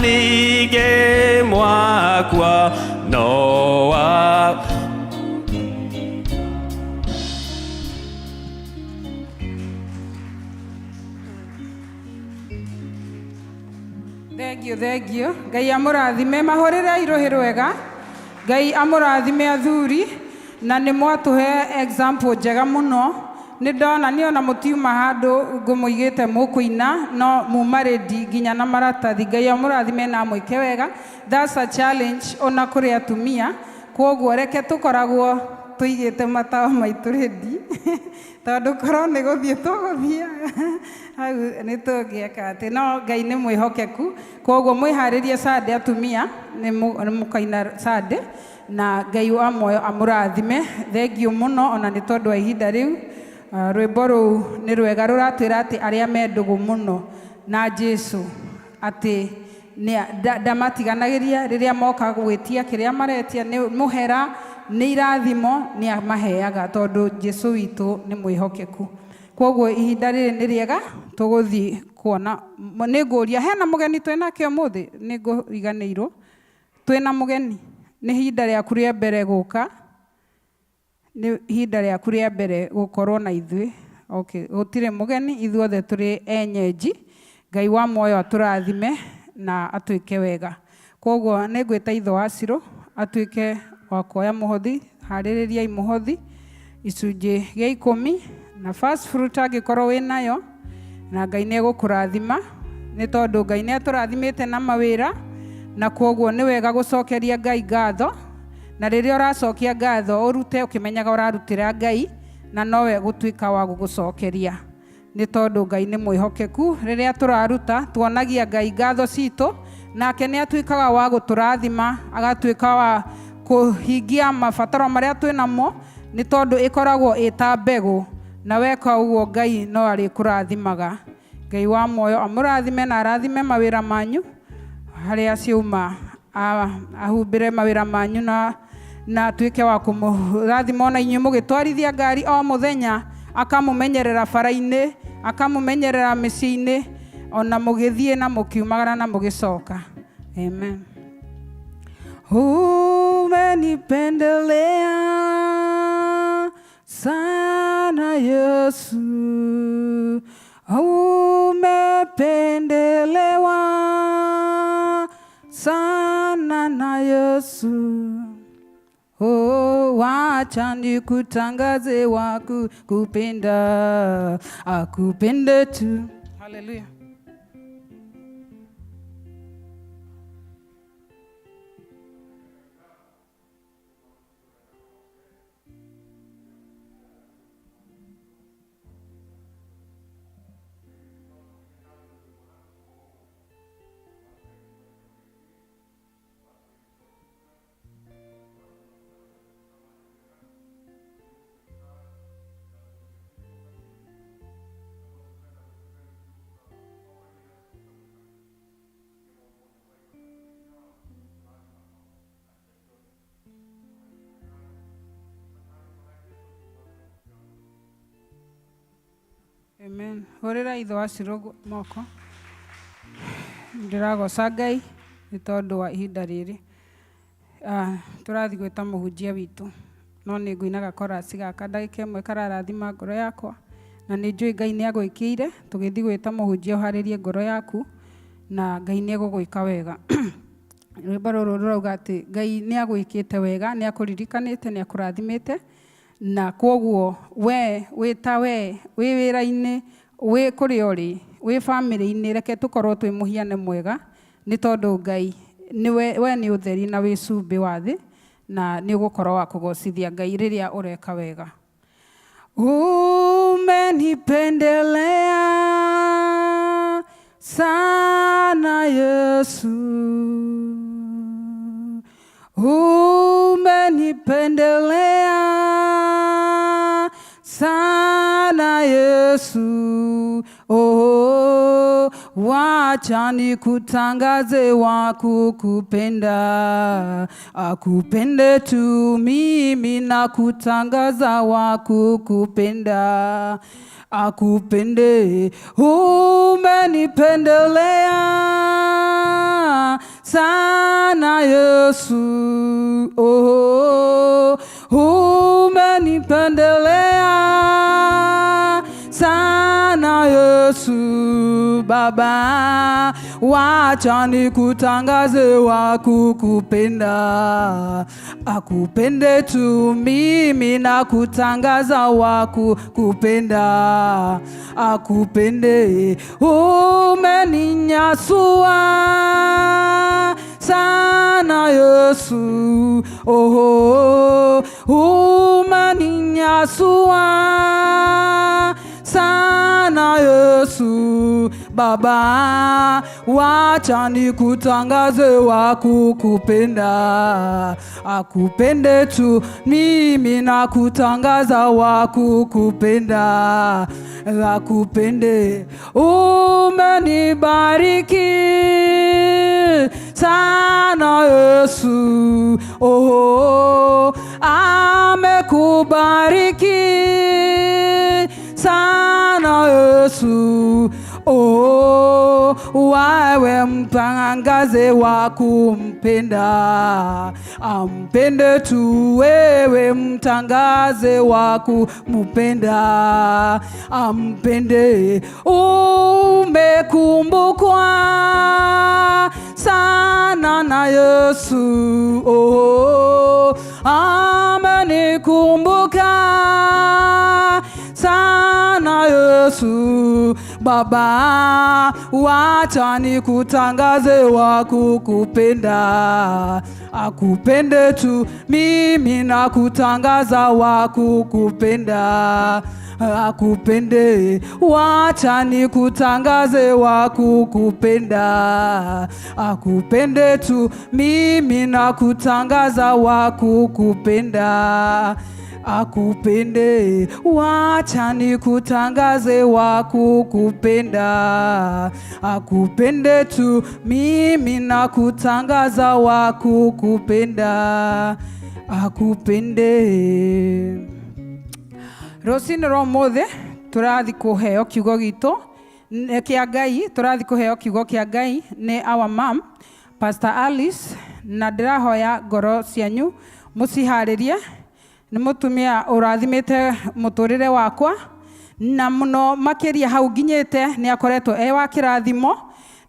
ningĩ mwakwa no a Thengiũ, thengiũ. Ngai amũrathime. Mahũrĩrei rũhĩ rwega. Ngai amũrathime athuri, na nĩ mwatũhe example njega mũno. Nĩ ndona niĩ ona mũtiuma handũ ngũmũigĩte mũkũina, no muma ready nginya na maratathi. Ngai amũrathime na amwĩke wega. That's a challenge ona kũrĩ atumia. Kwoguo reke tũkoragwo tũigĩte matawa maitũ ready, tondũ korwo nĩ gũthiĩ tũgũthiĩ hau nĩ tũngĩeka atĩ, no Ngai nĩ mwĩhokeku. Kwoguo mwĩharĩrie Sunday, atumia nĩ mũkaina Sunday, na Ngai wa muoyo amũrathime. Thengiũ mũno ona nĩ tondũ wa ihinda rĩu. Rwĩmbo rũu nĩ rwega, rũratwĩra atĩ arĩa me ndũgũ mũno na Jesu atĩ ndamatiganagĩria rĩrĩa moka gwĩtia kĩrĩa maretia, nĩ mũhera, nĩ irathimo, nĩ amaheaga, tondũ Jesu witũ nĩ mwĩhokeku. Kwoguo ihinda rĩrĩ nĩ rĩega tũgũthiĩ kuona. Nĩ ngũria hena mũgeni twĩnake ũmũthĩ? Nĩ ngũriganĩirwo twĩna mũgeni. Nĩ ihinda rĩaku rĩa mbere gũka? Nĩ ihinda rĩaku rĩa mbere gũkorwo na ithuĩ? Okay, gũtirĩ mũgeni, ithuothe tũrĩ enyenji. Ngai wa muoyo atũrathime na atwĩke wega. Kwoguo nĩ ngwĩta ithe wa Cirũ atuĩke wa kuoya mũhothi. Harĩrĩriai mũhothi, icunjĩ gĩa 10 na first fruit angĩkorwo wĩ nayo, na Ngai nĩ egũkũrathima, nĩ tondũ Ngai nĩ atũrathimĩte na mawĩra, na kwoguo nĩ wega gũcokeria Ngai ngatho. Na rĩrĩa ũracokia ngatho, ũrute ũkĩmenyaga ũrarutĩra Ngai, na nowe gũtuĩka wa gũgũcokeria, nĩ tondũ Ngai nĩ mwĩhokeku. Rĩrĩa tũraruta, tuonagia Ngai ngatho citũ, nake nĩ atuĩkaga wa gũtũrathima, agatuĩka wa kũhingia mabataro marĩa twĩnamo, nĩ tondũ ĩkoragwo ĩta mbegũ, na weka ũguo Ngai no arĩkũrathimaga. Ngai wa muoyo amũrathime na arathime mawĩra manyu harĩa ciauma, ahumbĩre mawĩra manyu na atuĩke wa kũmũrathima ona inyuĩ mũgĩtwarithia ngari o mũthenya, akamũmenyerera bara-inĩ, akamũmenyerera mĩciĩ-inĩ, ona mũgĩthiĩ na mũkiumagara na mũgĩcoka. Amen. Umenipendelea sana Yesu, umependelewa sana na Yesu. Oh, wacha nikutangaze waku kupenda, akupende tu. Hallelujah. Amen. Hũrĩra ithe wa Cirũ moko. Ndĩragoca Ngai nĩ tondũ wa ihinda rĩrĩ. Tũrathiĩ gwĩta mũhunjia witũ, no nĩ ngũina gakorasi gaka ndagĩka ĩmwe kararathima ngoro yakwa, na nĩ njũĩ Ngai nĩ agwĩkĩire. Tũgĩthiĩ gwĩta mũhunjia, ũharĩrie ngoro yaku na Ngai nĩ egũgwĩka wega. Rwĩmbo rũrũ rũrauga atĩ Ngai nĩ agwĩkĩte wega, nĩ akũririkanĩte, nĩ akũrathimĩte, na kwoguo we wĩ ta we wĩ wĩra-inĩ, wĩ kũrĩa ũrĩ, wĩ bamĩrĩ-inĩ, reke tũkorwo twĩ mũhiane mwega, nĩ tondũ Ngai nĩwe, we nĩ ũtheri na wĩ cumbĩ wa thĩ, na nĩ ũgũkorwo wa kũgocithia Ngai rĩrĩa ũreka wega. Umenipendelea sana Yesu, umenipendelea sana Yesu. Oh, wacha nikutangaze wakukupenda, akupende tu, mimi nakutangaza wakukupenda, akupende. Umenipendelea sana Yesu, oh, umenipendelea sana Yesu. Baba, wacha Wacha nikutangaze wa kukupenda, akupende tu. Mimi na kutangaza wa kukupenda, akupende. Umeninyasua sana Yesu, oh, umeninyasua sana Yesu. Baba, wacha nikutangaze wa kukupenda, akupende tu. Mimi na kutangaza wa kukupenda, akupende. Umenibariki sana Yesu, oh, amekubariki sana Yesu, oh, wewe mtangaze wa kumpenda, ampende tu. Wewe mtangaze wa kumpenda, ampende. Umekumbukwa sana na Yesu, oh, amenikumbuka sana Yesu. Baba, wacha nikutangaze wa kukupenda, akupende tu. Mimi nakutangaza wa kukupenda, akupende. Wacha nikutangaze wa kukupenda, akupende tu. Mimi nakutangaza wa kukupenda, akupende. Wacha nikutangaze wa kukupenda, akupende tu. Mimi nakutangaza wa kukupenda, akupende. Rũcinĩ rwa ũmũthĩ tũrathiĩ kũheo kiugo gitũ kĩa Ngai. Tũrathiĩ kũheo kiugo kĩa Ngai nĩ our mom, Pastor Alice, na ndĩrahoya ngoro cianyu mũciharĩrie. Nĩ mũtumia ũrathimĩte mũtũrĩre wakwa na mũno makĩria hau nginyĩte nĩ akoretwo e wa kĩrathimo.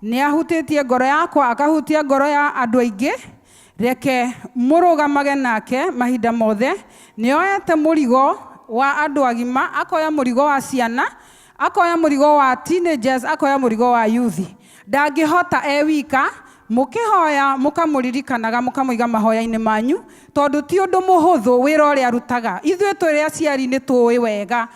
Nĩ ahutĩtie ngoro yakwa, akahutia ngoro ya andũ aingĩ. Reke mũrũgamage nake mahinda mothe. Nĩ oete mũrigo wa andũ agima, akoya mũrigo wa ciana, akoya mũrigo wa teenagers, akoya mũrigo wa youth. Ndangĩhota e wika. Mũkĩhoya mũkamũririkanaga, mũkamũiga mahoya-inĩ manyu, tondũ ti ũndũ mũhũthũ wĩra ũrĩa arutaga. Ithuĩ tũrĩ aciari nĩ tũĩ wega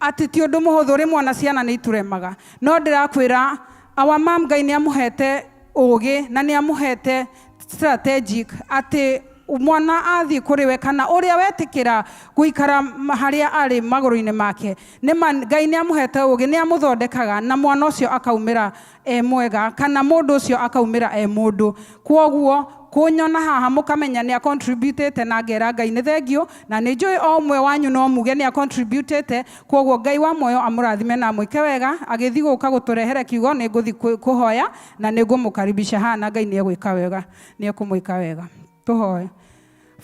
atĩ ti ũndũ mũhũthũ. Rĩmwe ona ciana nĩ ituremaga, no ndĩrakwĩra our mom, Ngai nĩ amũhete ũgĩ na nĩ amũhete strategic atĩ mwana athiĩ kũrĩ we kana ũrĩa wetĩkĩra gũikara harĩa arĩ magũrũ-inĩ make, nĩ Ngai nĩ amũhete ũgĩ, nĩ amũthondekaga na mwana ũcio akaumĩra e mwega, kana mũndũ ũcio akaumĩra e mũndũ. Kwoguo kũnyona haha mũkamenya nĩ acontributĩte, na ngera Ngai nĩ thengio, na nĩ njũĩ o ũmwe wanyu no muge nĩ acontributĩte. Kwoguo Ngai wa muoyo amũrathime na amwĩke wega. Agĩthiĩ gũka gũtũrehere kiugo, nĩ ngũthiĩ kũhoya na nĩ ngũmũkaribisha haha, na Ngai nĩ egwĩka wega, nĩ ekũmwĩka wega. Tũhoe.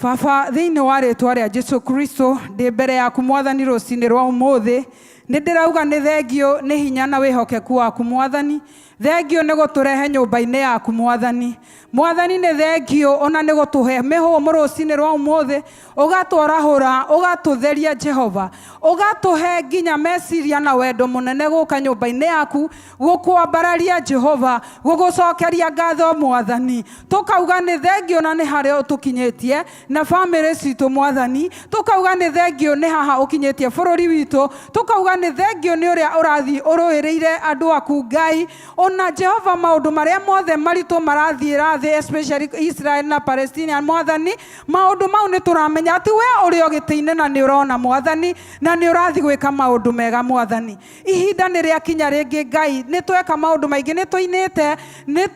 Baba, thĩinĩ wa rĩtwa rĩa Jesu Kristo, ndĩ mbere yaku Mwathani rũcinĩ rwa ũmũthĩ. Nĩ ndĩrauga nĩ thengio nĩ hinya na wĩhokeku waku Mwathani. Thengio nĩ gũtũrehe nyũmba-inĩ yaku Mwathani. Mwathani, nĩ thengio ona nĩ gũtũhe mĩhũmũ rũcinĩ rwa ũmũthĩ, ũgatwarahũra, ũgatũtheria Jehova, ũgatũhe nginya meciria na wendo mũnene gũka nyũmba-inĩ yaku gũkwambararia Jehova, gũgũcokeria ngatho Mwathani. Tũkauga nĩ thengio na nĩ harĩa ũtũkinyĩtie na bamĩrĩ citũ Mwathani. Tũkauga nĩ thengio nĩ haha ũkinyĩtie bũrũri witũ. Tũkauga nĩ thengio nĩ ũrĩa ũrathiĩ ũrũĩrĩire andũ aku Ngai. Ona Jehova, maũndũ marĩa mothe maritũ marathiĩra thĩ, especially Israel na Palestine, Mwathani, maũndũ mau nĩ tũramenya atĩ we ũrĩ o gĩtĩ-inĩ na nĩ ũrona Mwathani, na nĩ ũrathiĩ gwĩka maũndũ mega Mwathani. Ihinda nĩ rĩakinya rĩngĩ Ngai, nĩ tweka maũndũ maingĩ, nĩ tũinĩte, nĩ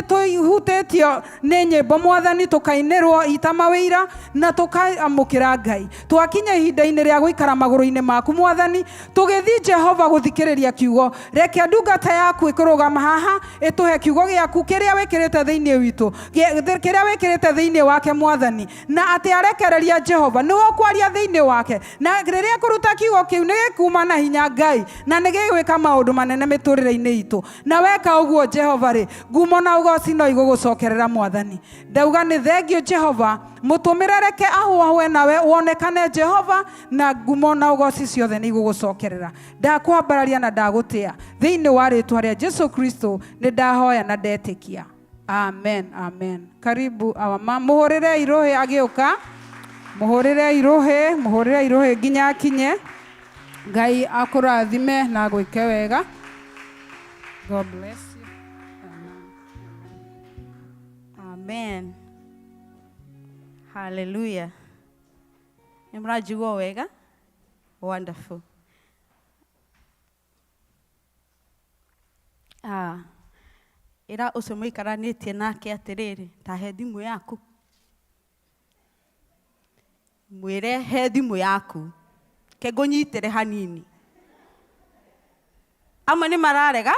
tũhutĩtio nĩ nyĩmbo Mwathani, tũkainĩrwo ita mawĩira na tũkamũkĩra Ngai. Twakinya ihinda-inĩ rĩa gũikara magũrũ-inĩ maku Mwathani, tũgĩthiĩ Jehova gũthikĩrĩria kiugo. Reke ndungata yaku ĩkũrũgama. ĩkũrũgama haha ĩtũhe kiugo gĩaku kĩrĩa wĩkĩrĩte thĩinĩ witũ, kĩrĩa wĩkĩrĩte thĩinĩ wake Mwathani, na atĩ arekereria Jehova nĩwe ũkwaria thĩinĩ wake, na rĩrĩa ekũruta kiugo kĩu nĩ gĩkuuma na hinya Ngai, na nĩ gĩgwĩka maũndũ manene mĩtũrĩre-inĩ itũ. Na weka ũguo Jehova rĩ, ngumo na ũgoci no igũgũcokerera Mwathani. Ndauga nĩ thengio Jehova, mũtũmĩre reke ahũahũe nawe wonekane Jehova, na ngumo na ũgoci ciothe nĩ igũgũcokerera. Ndakwambararia na ndagũtĩa thĩinĩ wa rĩtwa rĩa Jesu Kristo, nĩ ndahoya na ndetĩkia. Amen, amen. Karibu our mom. Mũhũrĩre irũhĩ agĩũka. Mũhũrĩre irũhĩ, mũhũrĩre irũhĩ nginya akinye. Ngai akũrathime na agwĩke wega. God bless you. Amen. Amen. Hallelujah. Nĩ mũranjigua wega? Wonderful. Ah, ĩra ũcio mũikaranĩtie nake atĩrĩrĩ, ta he thimũ yaku. Mwĩre he thimũ yaku. Ke ngũnyitĩre hanini. Amwe nĩ mararega,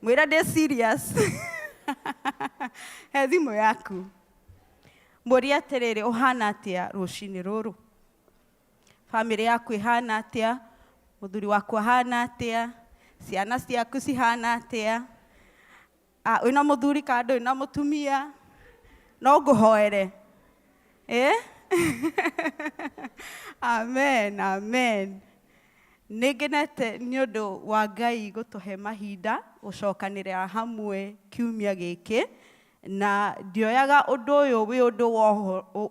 mwĩre ndĩ serious. He thimũ yaku. Mũrie atĩrĩrĩ, ũhana atĩa rũcinĩ rũrũ? Bamĩrĩ yaku ĩhana atĩa? Mũthuri waku ahana atĩa? Ciana ciaku cihana atĩa? Ah, wĩna mũthuri kana ndũrĩ na mũtumia? No ngũhoere. Eh? Amen, amen. Nĩ ngenete nĩ ũndũ wa Ngai gũtũhe mahinda gũcokanĩrĩra hamwe kiumia gĩkĩ. Na ndioyaga ũndũ ũyũ wĩ ũndũ wa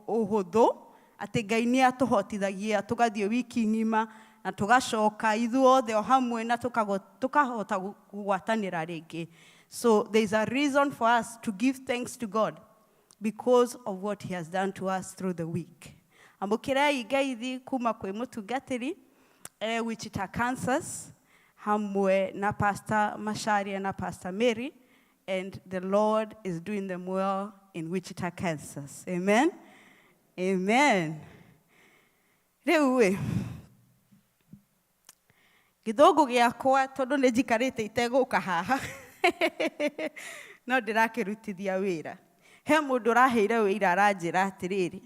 ũhũthũ, atĩ Ngai nĩ atũhotithagia tũgathiĩ wiki ng'ima na tũgacoka ithuothe o hamwe na tũkahota kũgwatanĩra rĩngĩ. So there is a reason for us to give thanks to God because of what he has done to us through the week. Amũkĩrai ngeithi kuma kwĩ mũtungatĩri Wichita, Kansas, hamwe na Pastor Macharia na Pastor Mary, and the Lord is doing them well in Wichita, Kansas. Amen. Amen. Rĩu ĩ gĩthũngũ gĩakwa tondũ nĩ njikarĩte itegũka haha no ndĩrakĩrutithia wĩra. He mũndũ ũraheire wĩira aranjĩra atĩrĩrĩ,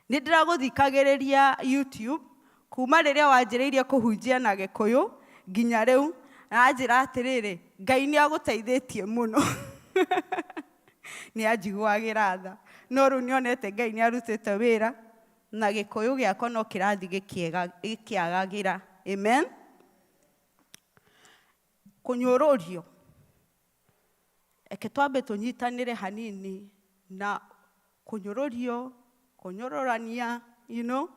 nĩ ndĩragũthikagĩrĩria YouTube kuma rĩrĩa wanjĩrĩirie kũhunjia na Gĩkũyũ nginya rĩu, aranjĩra atĩrĩrĩ, Ngai nĩ agũteithĩtie mũno. Nĩ anjiguagĩra tha. No rĩu nĩonete Ngai nĩ arutĩte wĩra na Gĩkũyũ gĩakwa no kĩrathiĩ gĩkĩagagĩra. Amen. Kũnyũrũrio. Reke twambe tũnyitanĩre hanini na kũnyũrũrio, kũnyũrũrania, you know.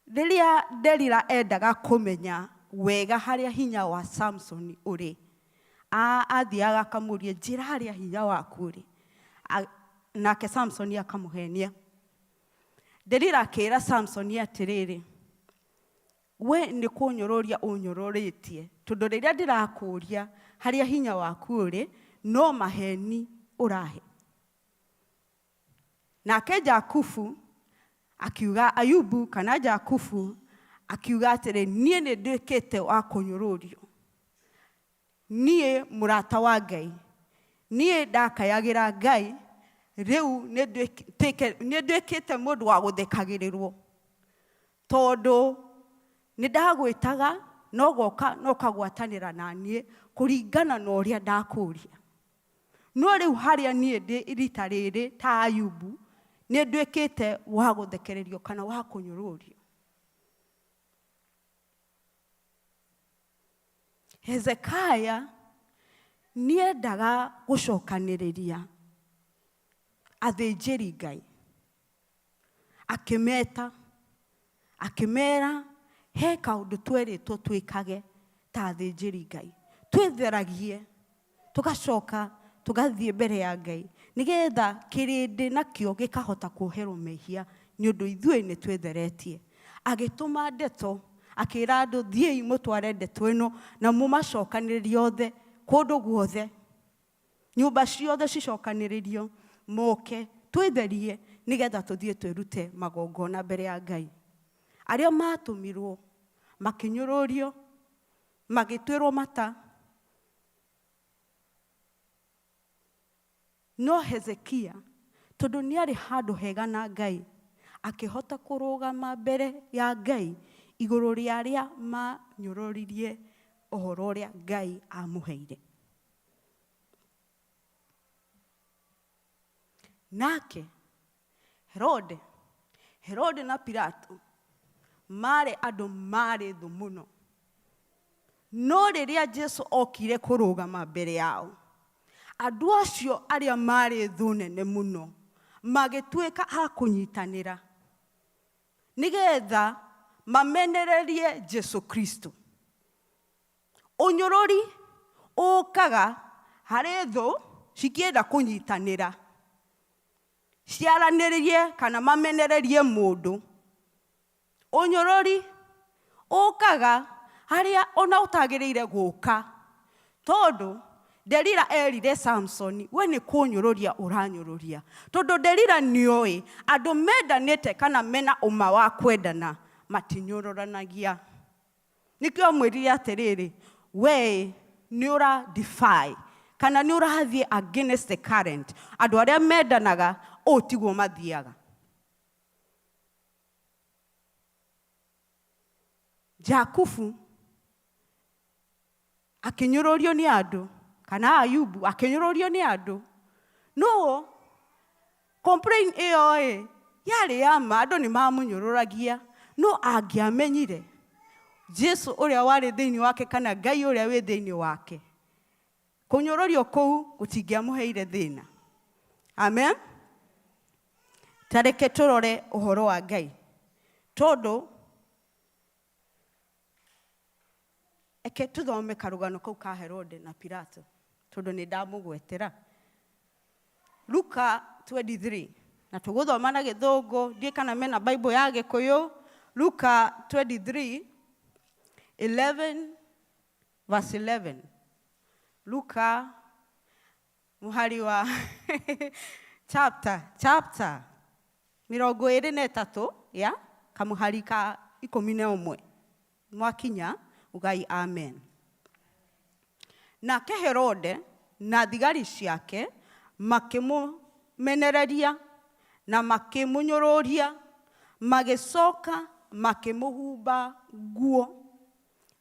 Rĩrĩa Delila endaga kũmenya wega harĩa hinya wa Samson ũrĩ, athiaga akamũria, njĩra harĩa hinya waku ũrĩ. Nake Samson akamũhenia. Delila akĩra Samson atĩrĩrĩ, we nĩ kũnyũrũria ũnyũrũrĩtie, tondũ rĩrĩa ndĩrakũria harĩa hinya waku ũrĩ, no maheni ũrahe. Nake Jakubu akiuga, Ayubu kana Jakubu akiuga atĩrĩ, niĩ nĩ nduĩkĩte wa kũnyũrũrio. Niĩ mũrata wa Ngai, niĩ ndakayagĩra Ngai, rĩu nĩ nduĩkĩte mũndũ wa gũthekagĩrĩrwo, tondũ nĩ ndagwĩtaga na ũgoka na ũkagwatanĩra na niĩ kũringana na ũrĩa ndakũria. No rĩu harĩa niĩ ndĩ rita rĩrĩ ta Ayubu, nĩ nduĩkĩte wa gũthekererio kana wa kũnyũrũrio. Hezekia nĩendaga gũcokanĩrĩria athĩnjĩri Ngai, akĩmeta, akĩmera he kaũndũ twerĩtwo twĩkage ta athĩnjĩri Ngai, twĩtheragie tũgacoka tũgathiĩ mbere ya Ngai nĩgetha kĩrĩndĩ nakĩo gĩkahota kuoherwo mehia nĩ ũndũ ithuĩ nĩ twĩtheretie. Agĩtũma ndeto akĩra andũ thiĩi mũtware ndeto ĩno na mũmacokanĩrĩrie othe kũndũ guothe, nyũmba ciothe cicokanĩrĩrio, moke twĩtherie nĩgetha tũthiĩ twĩrute magongona mbere ya Ngai. Arĩa matũmirwo makĩnyũrũrio. Magĩtuĩrwo mata. No Hezekia, tondũ nĩ arĩ handũ hega na Ngai, akĩhota kũrũgama mbere ya Ngai igũrũ rĩa arĩa manyũrũririe ũhoro ũrĩa Ngai amũheire. Nake Herode, Herode na Pilato marĩ andũ marĩ thũ mũno. No rĩrĩa Jesu okire kũrũgama mbere yao, andũ acio arĩa marĩ thũ nene mũno magĩtuĩka a kũnyitanĩra nĩgetha mamenererie Jesu Kristo. Ũnyũrũri ũkaga harĩ thũ cikĩenda kũnyitanĩra ciaranĩrie kana mamenererie mũndũ. Ũnyũrũri ũkaga harĩa ona ũtagĩrĩire gũka, tondũ Delila erire Samsoni, we nĩ kũnyũrũria ũranyũrũria, tondũ Delila nĩoĩ andũ mendanĩte kana mena ũma wa kwendana matinyũrũranagia. Nĩkĩo amwĩrire atĩrĩrĩ, we nĩ ũra defy kana nĩ ũrathiĩ against the current. Andũ arĩa mendanaga ũũ tiguo mathiaga. Jakubu akĩnyũrũrio nĩ andũ, kana Ayubu akĩnyũrũrio nĩ andũ, no complain ĩyo ĩ yarĩ ya ma, andũ nĩ mamũnyũrũragia, no angĩamenyire Jesu ũrĩa warĩ thĩinĩ wake kana Ngai ũrĩa wĩ thĩinĩ wake, kũnyũrũrio kũu gũtingĩamũheire thĩna. Amen. Ta reke tũrore ũhoro wa Ngai, tondũ eke tũthome karũgano kau ka Herode na Pilato, tondũ nĩ ndamũgwetera. Luka 23, na tũgũthoma na Gĩthũngũ, ndiũĩ kana mena Bible ya Gĩkũyũ. Luka 23 11 verse 11. Luka mũhari wa chapter 23 ya kamũhari ka 11. Mwakinya ugai amen. Nake Herode na thigari ciake makĩmũmenereria na makĩmũnyũrũria, magĩcoka makĩmũhumba nguo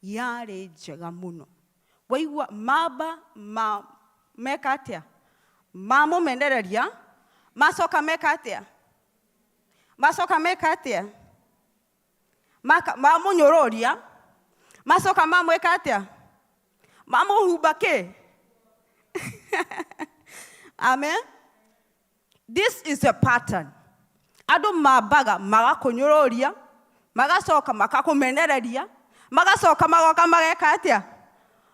yarĩ njega mũno. Waigua mamba ma meka atĩa? Mamũmenereria, macoka meka atĩa? Macoka meka atĩa? Mamũnyũrũria, macoka mamwĩka atĩa? Mamũhumba kĩ? Amen. This is a pattern. Andũ mambaga magakũnyũrũria, magacoka makakũmenereria, magacoka magoka mageka atĩa?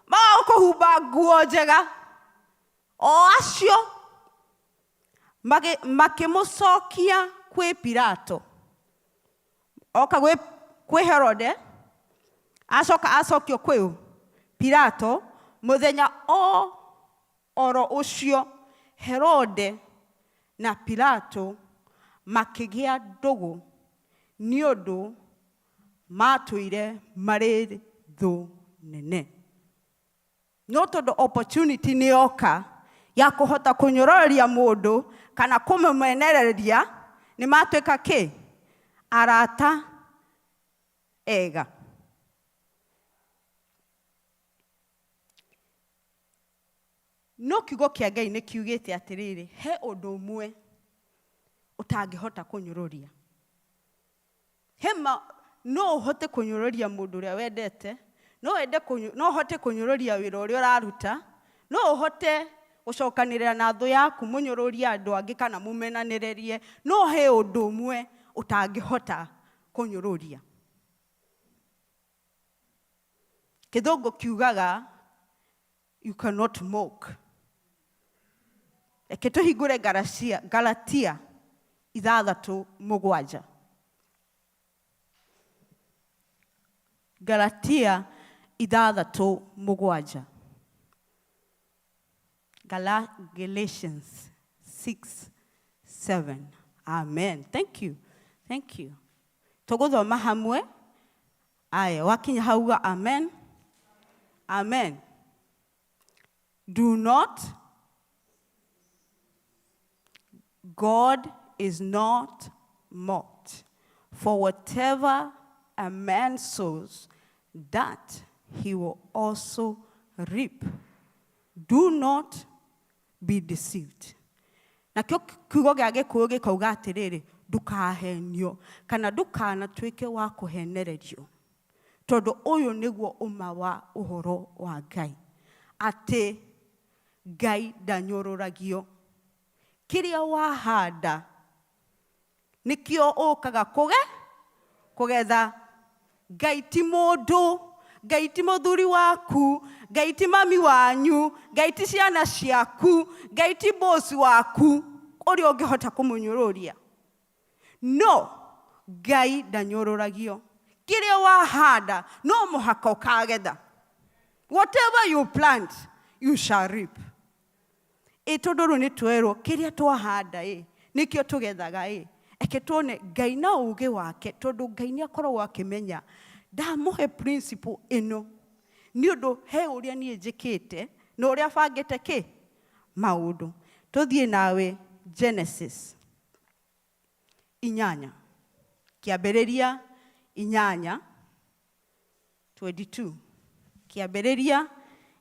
Magakũhumba nguo njega. O acio makĩmũcokia kwĩ Pilato. Oka kwĩ Herode, acoka acokio kwĩ Pilato. Mũthenya o oro ũcio Herode na Pilato makĩgĩa ndũgũ, nĩ ũndũ matũire marĩ thũ nene. No tondũ opportunity nĩ yoka ya kũhota kũnyũrũria mũndũ kana kũmũmenereria, nĩ matuĩka kĩ? Arata ega. No kiugo kĩa Ngai nĩ kiugĩte atĩrĩrĩ, he ũndũ ũmwe ũtangĩhota kũnyũrũria. Hema, no ũhote kũnyũrũria mũndũ ũrĩa wendete, no wende no ũhote kũnyũrũria wĩra ũrĩa ũraruta, no ũhote gũcokanĩrĩra na thũ yaku mũnyũrũrie andũ angĩ kana mũmenanĩrĩrie, no he ũndũ ũmwe ũtangĩhota kũnyũrũria. Kĩthũngũ kiugaga you cannot mock. Reke tũhingũre Galatia 6:7. Galatia 6:7. Galatians 6:7. Amen. Thank you. Thank you. Tũgũthoma hamwe. Aya, wakinya hauga amen. Amen. Do not. God is not mocked. For whatever a man sows, that he will also reap. Do not be deceived. Nakĩo kiugo gĩa Gĩkũyũ gĩkauga atĩrĩrĩ, ndũkahenio kana ndũkanatuĩke wa kũhenererio, tondũ ũyũ nĩguo ũma wa ũhoro wa Ngai, atĩ Ngai ndanyũrũragio. Kĩrĩa wahanda nĩkĩo ũkaga kũgetha. Ngai ti mũndũ, Ngai ti mũthuri waku, Ngai ti mami wanyu, Ngai ti ciana ciaku, Ngai ti bosi waku ũrĩa ũngĩhota kũmũnyũrũria. No Ngai ndanyũrũragio. Kĩrĩa wahanda no mũhaka ũkagetha. Whatever you plant, you shall reap. Ĩ tondũ rĩu nĩ twerwo kĩrĩa twahanda ĩ nĩkĩo tũgethaga ĩ, eke tuone Ngai na ũũgĩ wake, tondũ Ngai nĩ akoragwo akĩmenya ndamũhe principle ĩno nĩ ũndũ he ũrĩa niĩ njĩkĩte na ũrĩa bangĩte kĩ maũndũ. Tũthiĩ nawe Genesis 8, Kĩambĩrĩria 8:22. Kĩambĩrĩria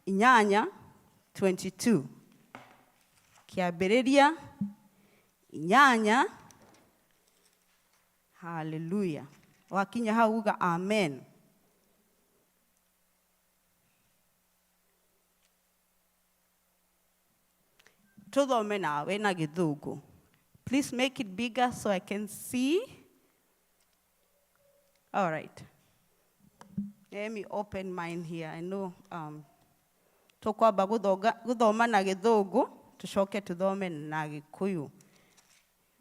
8:22. Kĩambĩrĩria 8. Hallelujah. Wakinya hau uga amen. Tuthome nawe na Gĩthũngũ. Please make it bigger so I can see. All right. Let me open mine here. I know tũkwamba gũthoma na Gĩthũngũ, tũcoke tũthome na Gĩkũyũ.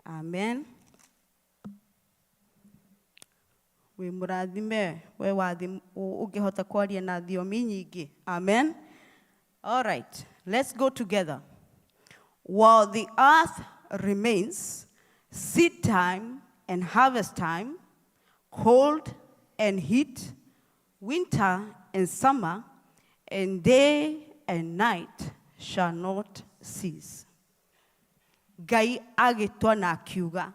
Amen. Wĩ mũrathime we wathi ũngĩhota kwaria na thiomi nyingĩ. Amen. All right. Let's go together. While the earth remains, seed time and harvest time, cold and heat, winter and summer, and day and night shall not cease. Ngai agĩtwa na akiuga,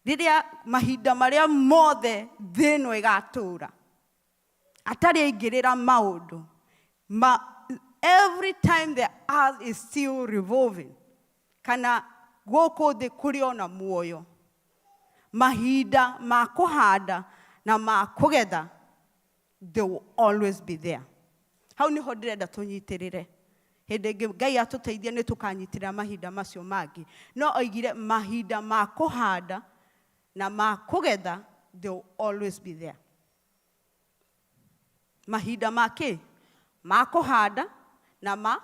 rĩrĩa mahinda marĩa mothe thĩ ĩno ĩgatũũra, atarĩ aingĩrĩra maũndũ, every time the earth is still revolving, kana gũkũ thĩ kũrĩ ona muoyo, mahinda ma kũhanda na ma kũgetha, they will always be there. Hau nĩho ndĩrenda tũnyitĩrĩre. Hĩndĩ ĩngĩ Ngai atũteithia nĩ tũkanyitĩrĩra mahinda macio mangĩ. No oigire mahinda ma kũhanda na ma kũgetha, they will always be there. Mahinda ma kĩ? Ma kũhanda na ma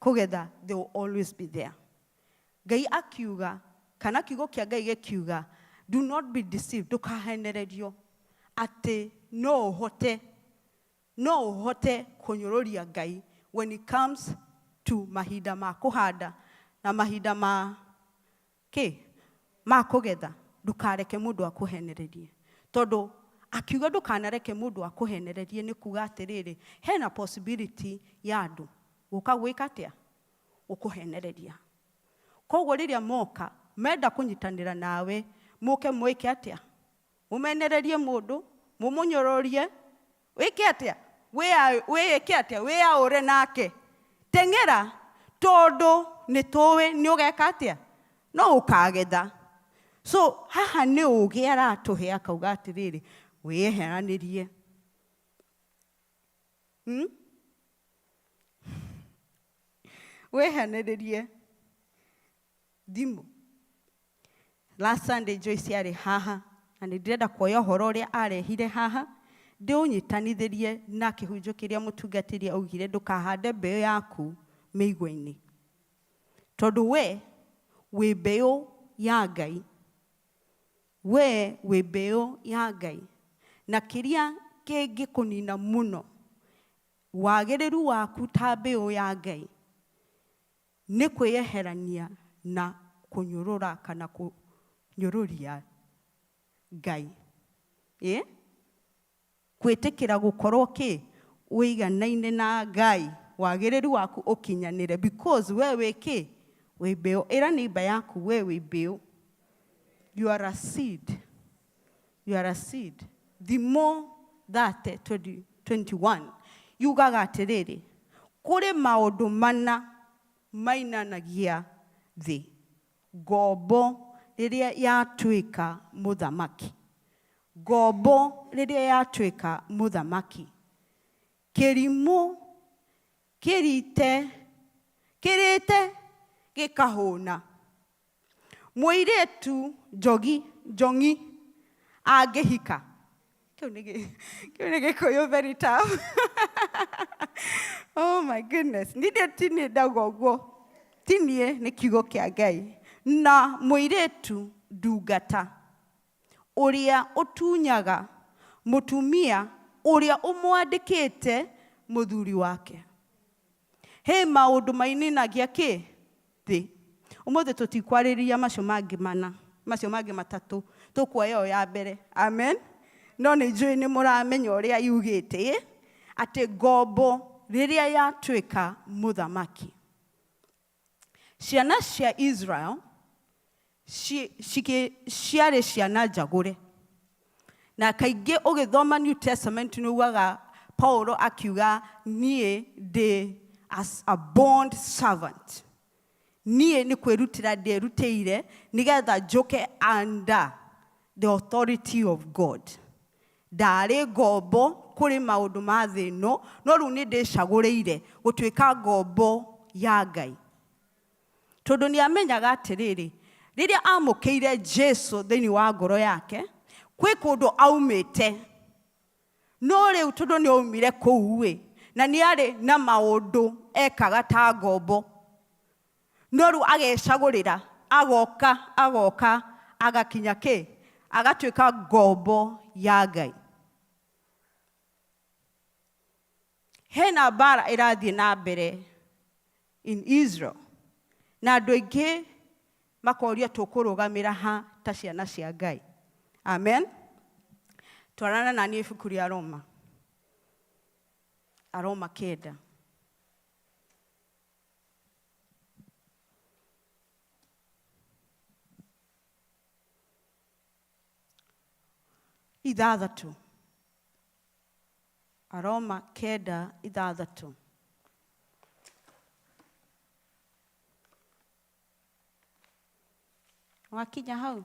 kũgetha, they will always be there. Ngai akiuga, kana kiugo kĩa Ngai gĩkiuga, do not be deceived, ndũkahenererio atĩ no ũhote kũnyũrũria Ngai when it comes to mahinda ma kũhanda na mahinda ma kĩ? Ma kũgetha. Ndũkareke mũndũ akũhenererie. Tondũ akiuga ndũkanareke mũndũ akũhenererie nĩ kuga atĩrĩrĩ, hena possibility ya andũ gũka gwĩka atĩa? Gũkũhenereria. Koguo rĩrĩa moka menda kũnyitanĩra nawe, mũke mwĩke atĩa? Mũmenererie mũndũ, mũmũnyũrũrie, wĩke atĩa? Wĩĩke atĩa? Wĩyaũre nake. Teng'era, tondũ nĩ tũĩ nĩ ũgeka atĩa? No ũkagetha. So haha nĩ ũũgĩ aratũhe akauga atĩrĩrĩ, wĩyeheranĩrie. Wĩheanĩrĩrie. Thimũ. Last Sunday Joyce arĩ haha, na nĩ ndĩrenda kuoya ũhoro ũrĩa arehire haha, ndĩũnyitanithĩrie na kĩhunjio kĩrĩa mũtungatĩri augire, ndũkahande mbeũ yaku mĩigua-inĩ. Tondũ we wĩ mbeũ ya Ngai. We wĩ mbeũ ya Ngai. Na kĩrĩa kĩngĩkũnina mũno, wagĩrĩru waku ta mbeũ ya Ngai, nĩ kwĩyeherania na kũnyũrũra kana kũnyũrũria Ngai. Ĩ? Gwĩtĩkĩra gũkorwo kĩ? Ũiganaine na Ngai, wagĩrĩru waku ũkinyanĩre, because we wĩ kĩ? Wĩ mbeũ. Ĩra neighbor yaku, we wĩ mbeũ. You are a seed. You are a seed. Thimo 30 21 yugaga atĩrĩrĩ, kũrĩ maũndũ mana mainanagia thĩ: ngombo rĩrĩa yatuĩka mũthamaki, ngombo rĩrĩa yatuĩka mũthamaki, kĩrimũ kĩrite kĩrĩte gĩkahũna, mũirĩtu njogi njong'i angĩhika. Kĩu nĩ Gĩkũyũ very tough. Oh my goodness, niĩ ti niĩ ndauga ũguo, ti niĩ, nĩ kiugo kĩa Ngai. Na mũirĩtu ndungata ũrĩa ũtunyaga mũtumia ũrĩa ũmwandĩkĩte mũthuri wake. He maũndũ maininagia kĩ thĩ. Ũmũthĩ tũtikwarĩrĩria macio mangĩ mana, macio mangĩ matatũ, tũkuoya ĩyo ya mbere. Amen. No nĩ njũĩ nĩ mũramenya ũrĩa yugĩte, ĩ? Atĩ ngombo rĩrĩa yatuĩka mũthamaki. Ciana cia Israel ciarĩ ciana njagũre, na kaingĩ ũgĩthoma New Testament nĩ ugaga Paulo akiuga, niĩ ndĩ as a bond servant, niĩ nĩ kwĩrutĩra ndĩrutĩire nĩgetha njũke under the authority of God. Ndarĩ ngombo kũrĩ maũndũ ma thĩ ĩno, no rĩu nĩ ndĩcagũrĩire gũtuĩka ngombo ya Ngai, tondũ nĩ amenyaga atĩrĩrĩ, rĩrĩa amũkĩire Jesu thĩinĩ wa ngoro yake, kwĩ kũndũ aumĩte, no rĩu tondũ nĩ aumire kũu ĩ, na nĩ arĩ na maũndũ ekaga ta ngombo, no rĩu agecagũrĩra, agoka agoka agakinya kĩ, agatuĩka ngombo ya Ngai. Hena mbara ĩrathiĩ na mbere in Israel, na andũ aingĩ makoria, tũkũrũgamĩra ha ta ciana cia Ngai? Amen. Twarana na niĩ ibuku rĩa Roma, Aroma 9. 6. Aroma 9:6. Wakinya hau?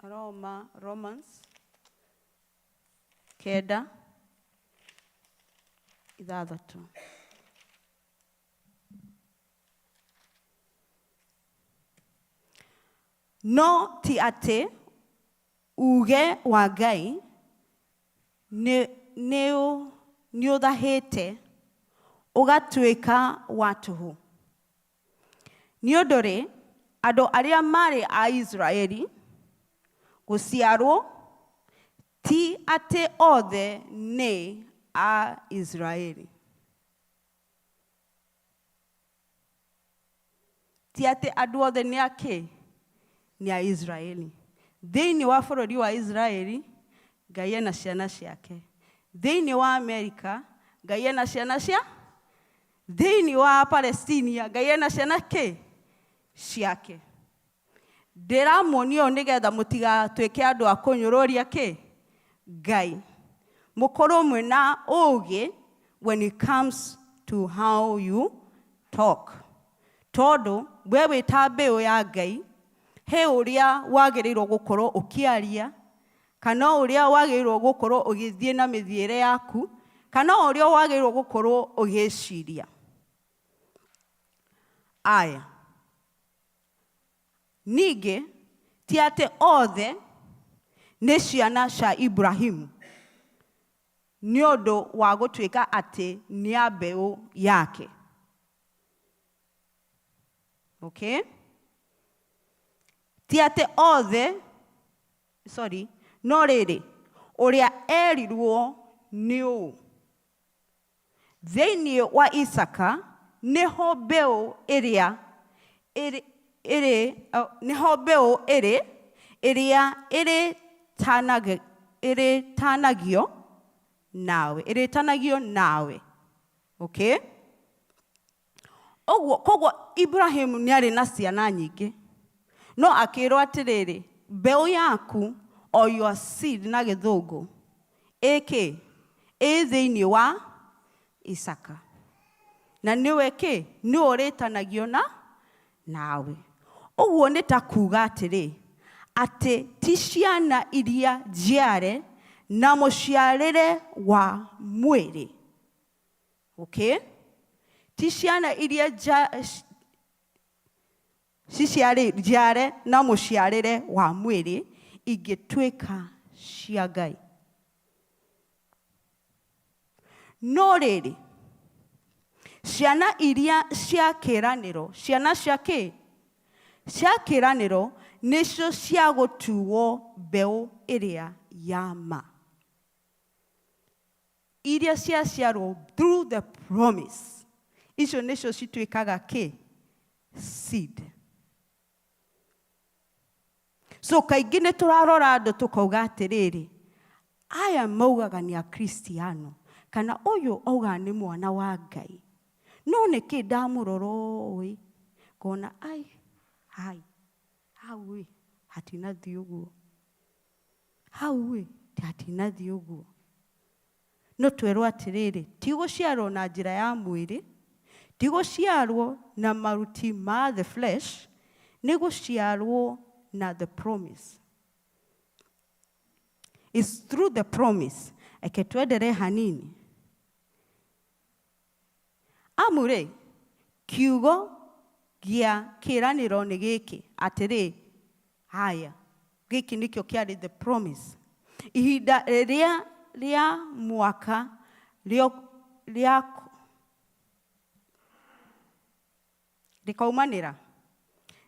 Roma, Romans 9:6. No ti atĩ uge wa Ngai nĩ ũthahĩte ũgatuĩka wa tũhũ, nĩ ũndũ rĩ, andũ arĩa marĩ a Israeli gũciarwo ti atĩ othe nĩ a Israeli, ti atĩ andũ othe nĩ akĩ, nĩ a Israeli. Thĩinĩ wa bũrũri wa Israeli Ngai ena ciana ciake, thĩinĩ wa Amerika Ngai ena ciana cia, thĩinĩ wa Palestinia Ngai ena ciana kĩ ciake. Ndĩramuonia ũũ nĩgetha mũtigatuĩke andũ a kũnyũrũria kĩ Ngai, mũkorwo mwĩna ũũgĩ when it comes to how you talk, tondũ we wĩ ta mbeũ ya Ngai, he ũrĩa wagĩrĩirwo gũkorwo ũkĩaria, kana ũrĩa wagĩrĩirwo gũkorwo ũgĩthiĩ na mĩthiĩre yaku, kana ũrĩa wagĩrĩirwo gũkorwo ũgĩciria. Aya, ningĩ ti atĩ othe nĩ ciana cia Ibrahimu nĩ ũndũ wa gũtuĩka atĩ nĩ a mbeũ yake. Okay, ti atĩ othe, sorry, no rĩrĩ, ũrĩa erirwo nĩ ũũ, thĩinĩ wa Isaka nĩho mbeũ ĩrĩa ĩrĩ nĩho mbeũ ĩrĩ ĩrĩa ĩrĩtanagio. Nawe. Ĩrĩtanagio nawe. Okay? Ũguo koguo Ibrahimu nĩ arĩ na ciana nyingĩ, no akĩrwo atĩrĩrĩ, mbeũ yaku, or your seed na Gĩthũngũ, ĩkĩ ĩ thĩinĩ wa Isaka, na nĩwe kĩ nĩwe ũrĩtanagio na nawe. Ũguo nĩ ta kuga atĩrĩ, atĩ ti ciana iria njiare na mũciarĩre wa mwĩrĩ. Okay? Ti ciana iria njiare na mũciarĩre wa mwĩrĩ ingĩtuĩka cia Ngai. No rĩrĩ, ciana iria cia kĩĩranĩro, ciana cia kĩ? Cia kĩĩranĩro nĩcio cia gũtuo mbeũ ĩrĩa ya ma. Iria ciaciarwo through the promise, icio nĩcio cituĩkaga kĩ? Seed. So kaingĩ nĩ tũrarora andũ tũkauga atĩrĩrĩ, aya maugaga nĩ Akristiano, kana ũyũ augaga nĩ mwana wa Ngai, no nĩkĩ ndamũrora ũũ ngona ai hai hau ĩ hatinathiĩ ũguo, hau ĩ hatinathiĩ ũguo. No twerwo atĩrĩrĩ, ti gũciarwo na njĩra ya mwĩrĩ, ti gũciarwo na maruti ma the flesh, nĩ gũciarwo na the promise. It's through the promise. Eke twenderee hanini. Amu rĩ, kiugo gĩa kĩĩranĩro nĩ gĩkĩ, atĩrĩ, haya, gĩkĩ nĩkĩo kĩarĩ the promise. Ihinda rĩrĩa rĩa mwaka rĩa rĩkaumanĩra,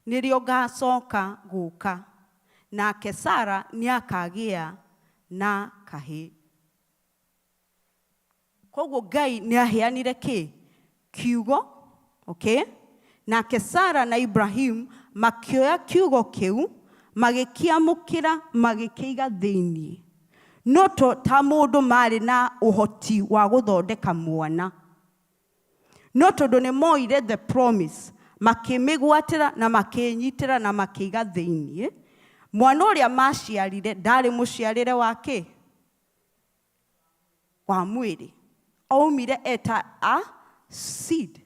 nĩrĩo ngacoka gũka, nake Sara nĩakagĩa na kahĩĩ. Koguo Ngai nĩaheanire kĩ? Kiugo, okay? Nake Sara na Ibrahim makĩoya kiugo kĩu, magĩkĩamũkĩra, magĩkĩiga thĩinĩ. No to ta mũndũ marĩ na ũhoti wa gũthondeka mwana, no tondũ nĩ moire the promise, makĩmĩgwatĩra na makĩnyitĩra na makĩiga thĩinĩ, mwana ũrĩa maciarire ndarĩ mũciarĩre wa kĩ? Wa mwĩrĩ. Aumire eta a seed.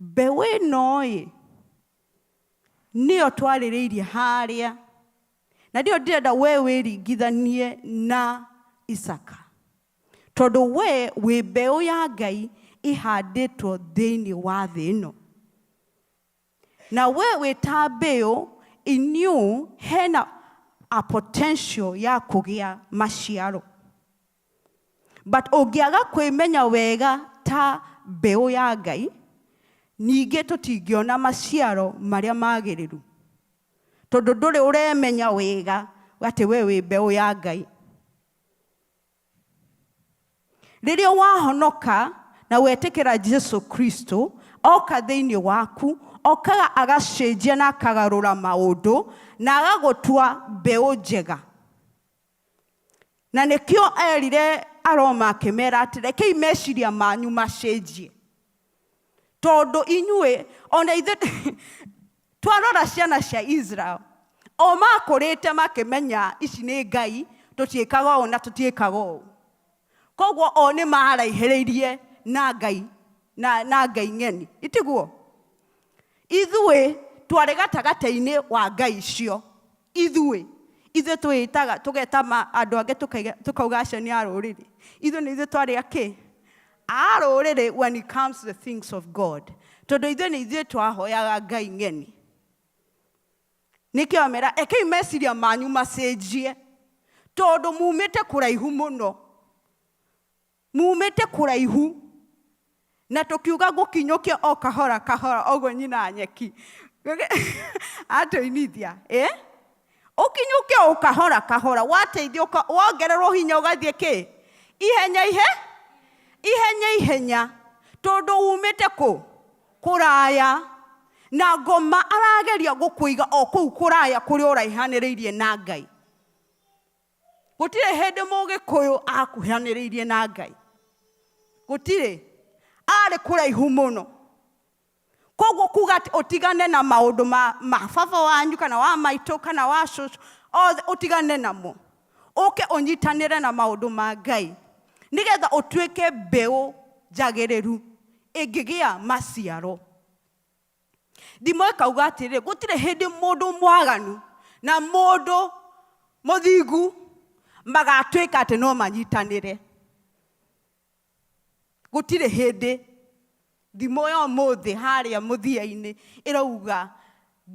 Mbeũ ĩno ĩ nĩyo twarĩrĩirie harĩa, na ndio ndĩrenda we wĩringithanie na Isaka, tondũ we wĩ mbeũ ya Ngai ĩhandĩtwo thĩinĩ wa thĩ ĩno, na we wĩ ta mbeũ in you hena a potential ya kũgĩa maciaro, but ũngĩaga kwĩmenya wega ta mbeũ ya Ngai, ningĩ tũtingĩona maciaro marĩa magĩrĩru, tondũ ndũrĩ ũremenya wega atĩ we wĩ mbeũ ya Ngai. Rĩrĩa wahonoka na wetĩkĩra Jesu Kristo oka thĩinĩ waku, okaga agacenjia na akagarũra maũndũ na agagũtua mbeũ njega. Na nĩkĩo erire Aroma akĩmera atĩ rekei meciria manyu macenjie, tondũ inyuĩ ona ithuĩ twarora ciana cia Israel, o makũrĩte makĩmenya ici nĩ Ngai, tũtiĩkaga ũũ na tũtiĩkaga ũũ. Koguo o nĩ maraihĩrĩirie na Ngai na Ngai ng'eni, itiguo? Ithuĩ twarĩ gatagatĩ-inĩ wa Ngai icio. Ithuĩ twĩtaga tũgeta andũ angĩ tũkauga acio nĩ a rũrĩrĩ. Ithuĩ nĩ ithuĩ twarĩ akĩ? A rũrĩrĩ when it comes to the things of God. Tondũ ithuĩ nĩ ithuĩ twahoyaga Ngai ng'eni. Nĩkĩo amera ekei meciria manyu macenjie, tondũ mumĩte kũraihu mũno, mumĩte kũraihu, na tũkiuga gũkinyũkia o kahora kahora ũguo nyina nyeki atũinithia, ũkinyũke o kahora kahora, wateithio wongererwo hinya ũgathiĩ kĩ ihenya ihe ihenya ihenya, tondũ umĩte kũ kũraya, na ngoma arageria gũkũiga o kũu kũraya kũrĩa ũraihanĩrĩirie na Ngai. Gũtirĩ hĩndĩ Mũgĩkũyũ akuhanĩrĩirie na Ngai. Gũtirĩ. Arĩ kũraihu mũno. Koguo kuga atĩ ũtigane na maũndũ ma baba wanyu kana wa maitũ kana wa cũcũ, othe ũtigane namo. Ũke ũnyitanĩre na maũndũ ma Ngai nĩgetha ũtuĩke mbeũ njagĩrĩru ĩngĩgĩa maciaro. Thimo ĩkauga atĩrĩrĩ, gũtirĩ hĩndĩ mũndũ mwaganu na mũndũ mũthingu magatuĩka atĩ no manyitanĩre. Gũtirĩ hĩndĩ. Thimo ya ũmũthĩ harĩa mũthia-inĩ ĩrauga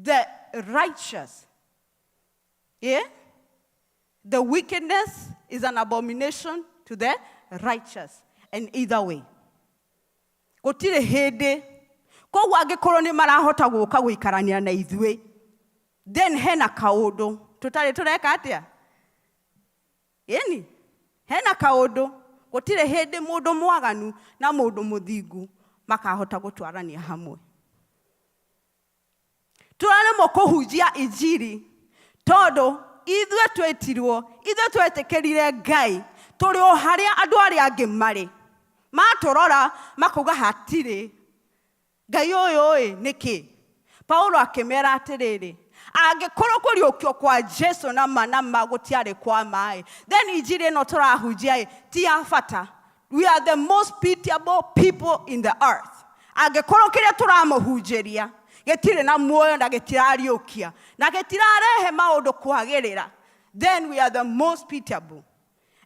the righteous, yeah? The wickedness is an abomination to the righteous, and either way. Gũtirĩ hĩndĩ. Koguo angĩkorwo nĩ marahota gũka gũikarania na ithuĩ, then hena kaũndũ tũtarĩ tũreka atĩa? Ĩni, hena kaũndũ. Gũtirĩ hĩndĩ mũndũ mwaganu na mũndũ mũthingu makahota gũtwarania hamwe. Tũraremwo kũhunjia injiri tondũ ithuĩ twĩtirwo, ithuĩ twetĩkĩrire Ngai tũrĩ o harĩa andũ arĩa angĩ marĩ. Matũrora makauga hatirĩ Ngai ũyũ ĩ nĩkĩ? Paulo akĩmera atĩrĩrĩ, angĩkorwo kũriũkio kwa Jesu na ma na ma gũtiarĩ kwa maĩ, then injiri ĩno tũrahunjia ĩ ti ya bata. We are the most pitiable people in the earth. Angĩkorwo kĩrĩa tũramũhunjĩria gĩtirĩ na muoyo na gĩtirariũkia na gĩtirarehe maũndũ kwagĩrĩra, then we are the most pitiable.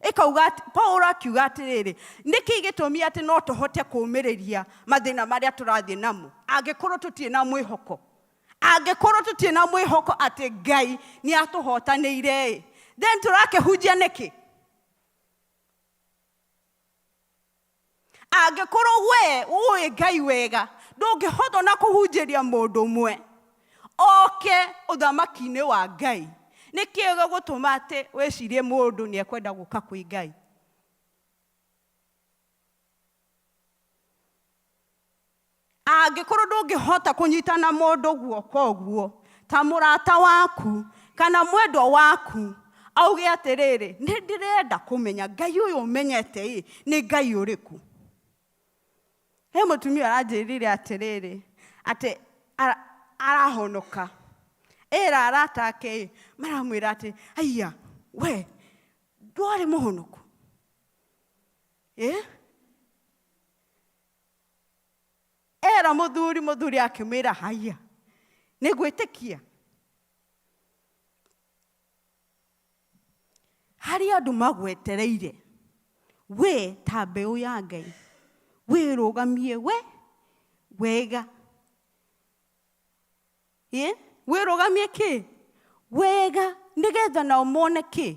Ĩkauga atĩ, Paulo akiuga atĩrĩrĩ, nĩkĩ gĩtũmi atĩ no tũhote kũũmĩrĩria mathĩna marĩa tũrathiĩ namo angĩkorwo tũtirĩ na mwĩhoko? Angĩkorwo tũtirĩ na mwĩhoko atĩ Ngai nĩ atũhotanĩire ĩ, then tũrakĩhunjia nĩkĩ? Angĩkorwo we ũĩ Ngai wega, ndũngĩhota ona kũhunjĩria mũndũ ũmwe oke ũthamaki-inĩ wa Ngai, nĩkĩ gĩgũtũma atĩ wĩcirie mũndũ nĩ ekwenda gũka kwĩ Ngai? Angĩkorwo ndũngĩhota kũnyitana mũndũ guoko ũguo ta mũrata waku kana mwendwa waku, auge atĩrĩrĩ, nĩ ndĩrenda kũmenya Ngai ũyũ ũmenyete ĩ nĩ Ngai ũrĩkũ. He mũtumia aranjĩrire atĩrĩrĩ, atĩ arahonoka. Ĩra arata ake ĩ, maramwĩra atĩ, aiya, we, ndwarĩ mũhonoku. Era mũthuri, mũthuri akĩmwĩra, haiya, nĩ ngwĩtĩkia. Harĩ andũ magwetereire, we ta mbeũ ya Ngai, wĩrũgamie we wega. Wĩrũgamie kĩ? Wega, nĩgetha nao mone kĩ?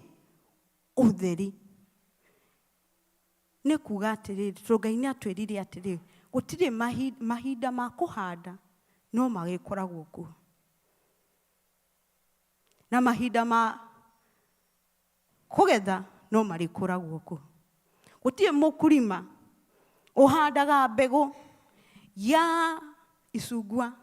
Ũtheri. Nĩ kuga atĩrĩrĩ, tondũ Ngai nĩ atwĩrire atĩrĩrĩ, gũtirĩ mahinda ma kũhanda no magĩkoragwo kuo. Na mahinda ma kũgetha no marĩkoragwo kuo. Gũtirĩ mũkulima ũhandaga mbegũ ya icungwa,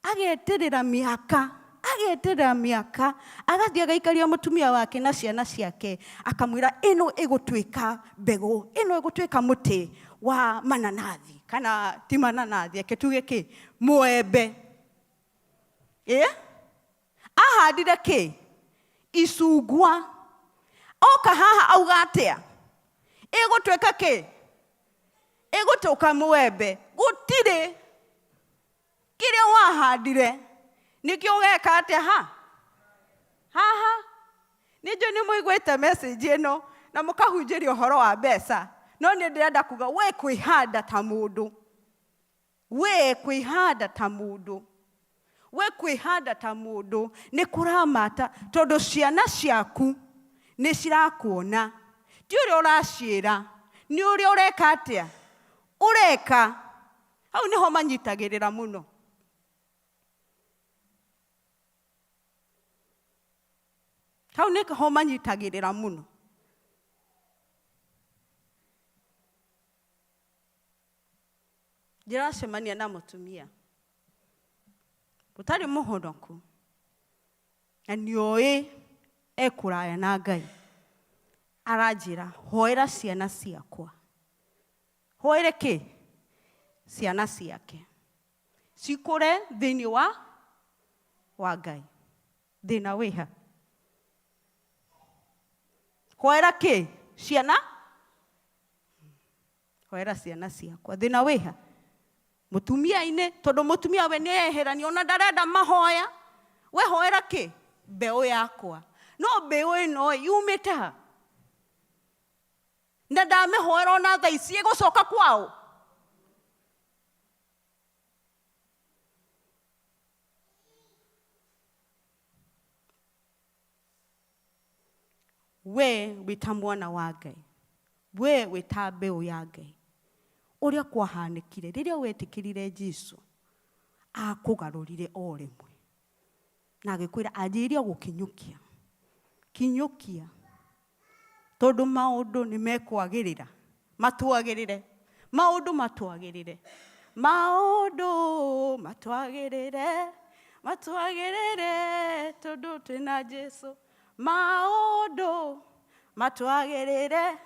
ageterera mĩaka, ageterera mĩaka, agathiĩ agaikaria mũtumia wake na ciana ciake, akamwĩra ĩno ĩgũtuĩka mbegũ, ĩno ĩgũtuĩka mũtĩ wa mananathi, kana ti mananathi, eke tuge kĩ? Mũembe. Ahandire kĩ? Icungwa. Oka haha auga atĩa? Ĩgũtuĩka kĩ? Ĩgũtuĩka mũembe. Gũtirĩ kĩrĩa wahandire nĩkĩo ũgeka atĩa ha? Haha. Nĩ njũĩ nĩ mũiguĩte message ĩno na mũkahunjĩria ũhoro wa mbeca, no niĩ ndĩrenda kuga we kwĩhanda ta mũndũ. We kwĩhanda ta mũndũ. We kwĩhanda ta mũndũ nĩ kũramata tondũ ciana ciaku nĩ cirakuona. Ti ũrĩa ũraciĩra, nĩ ũrĩa ũreka atĩa? Ũreka. Hau nĩho manyitagĩrĩra mũno. Hau nĩho manyitagĩrĩra mũno. Ndĩracemania na mũtumia ũtarĩ mũhonoku na nĩoĩ ekũraya na Ngai. Aranjĩra hoera ciana ciakwa. Hoere kĩ? Ciana ciake cikũre thĩinĩ wa Ngai. Thĩna wĩha? Hoera kĩ? Ciana. Hoera ciana ciakwa. Thĩna wĩha? Mũtumia-inĩ, tondũ mũtumia we nĩ eherania ona ndarenda mahoya. We hoera kĩ? Mbeũ yakwa. No mbeũ ĩno yumĩte ha? Na ndamĩhoera ona thaa ici ĩgũcoka kwao. We wĩta mwana wa Ngai, we wĩta mbeũ ya Ngai, ũrĩa kwahanĩkire rĩrĩa wetĩkĩrire Jesu, akũgarũrire o rĩmwe na agĩkwĩra anjĩrĩria gũkinyũkia kinyũkia, tondũ maũndũ nĩ mekwagĩrĩra, matwagĩrĩre, maũndũ matwagĩrĩre, maũndũ matwagĩrĩre, matwagĩrĩre, tondũ twĩna Jesu. Maũndũ matwagĩrĩre,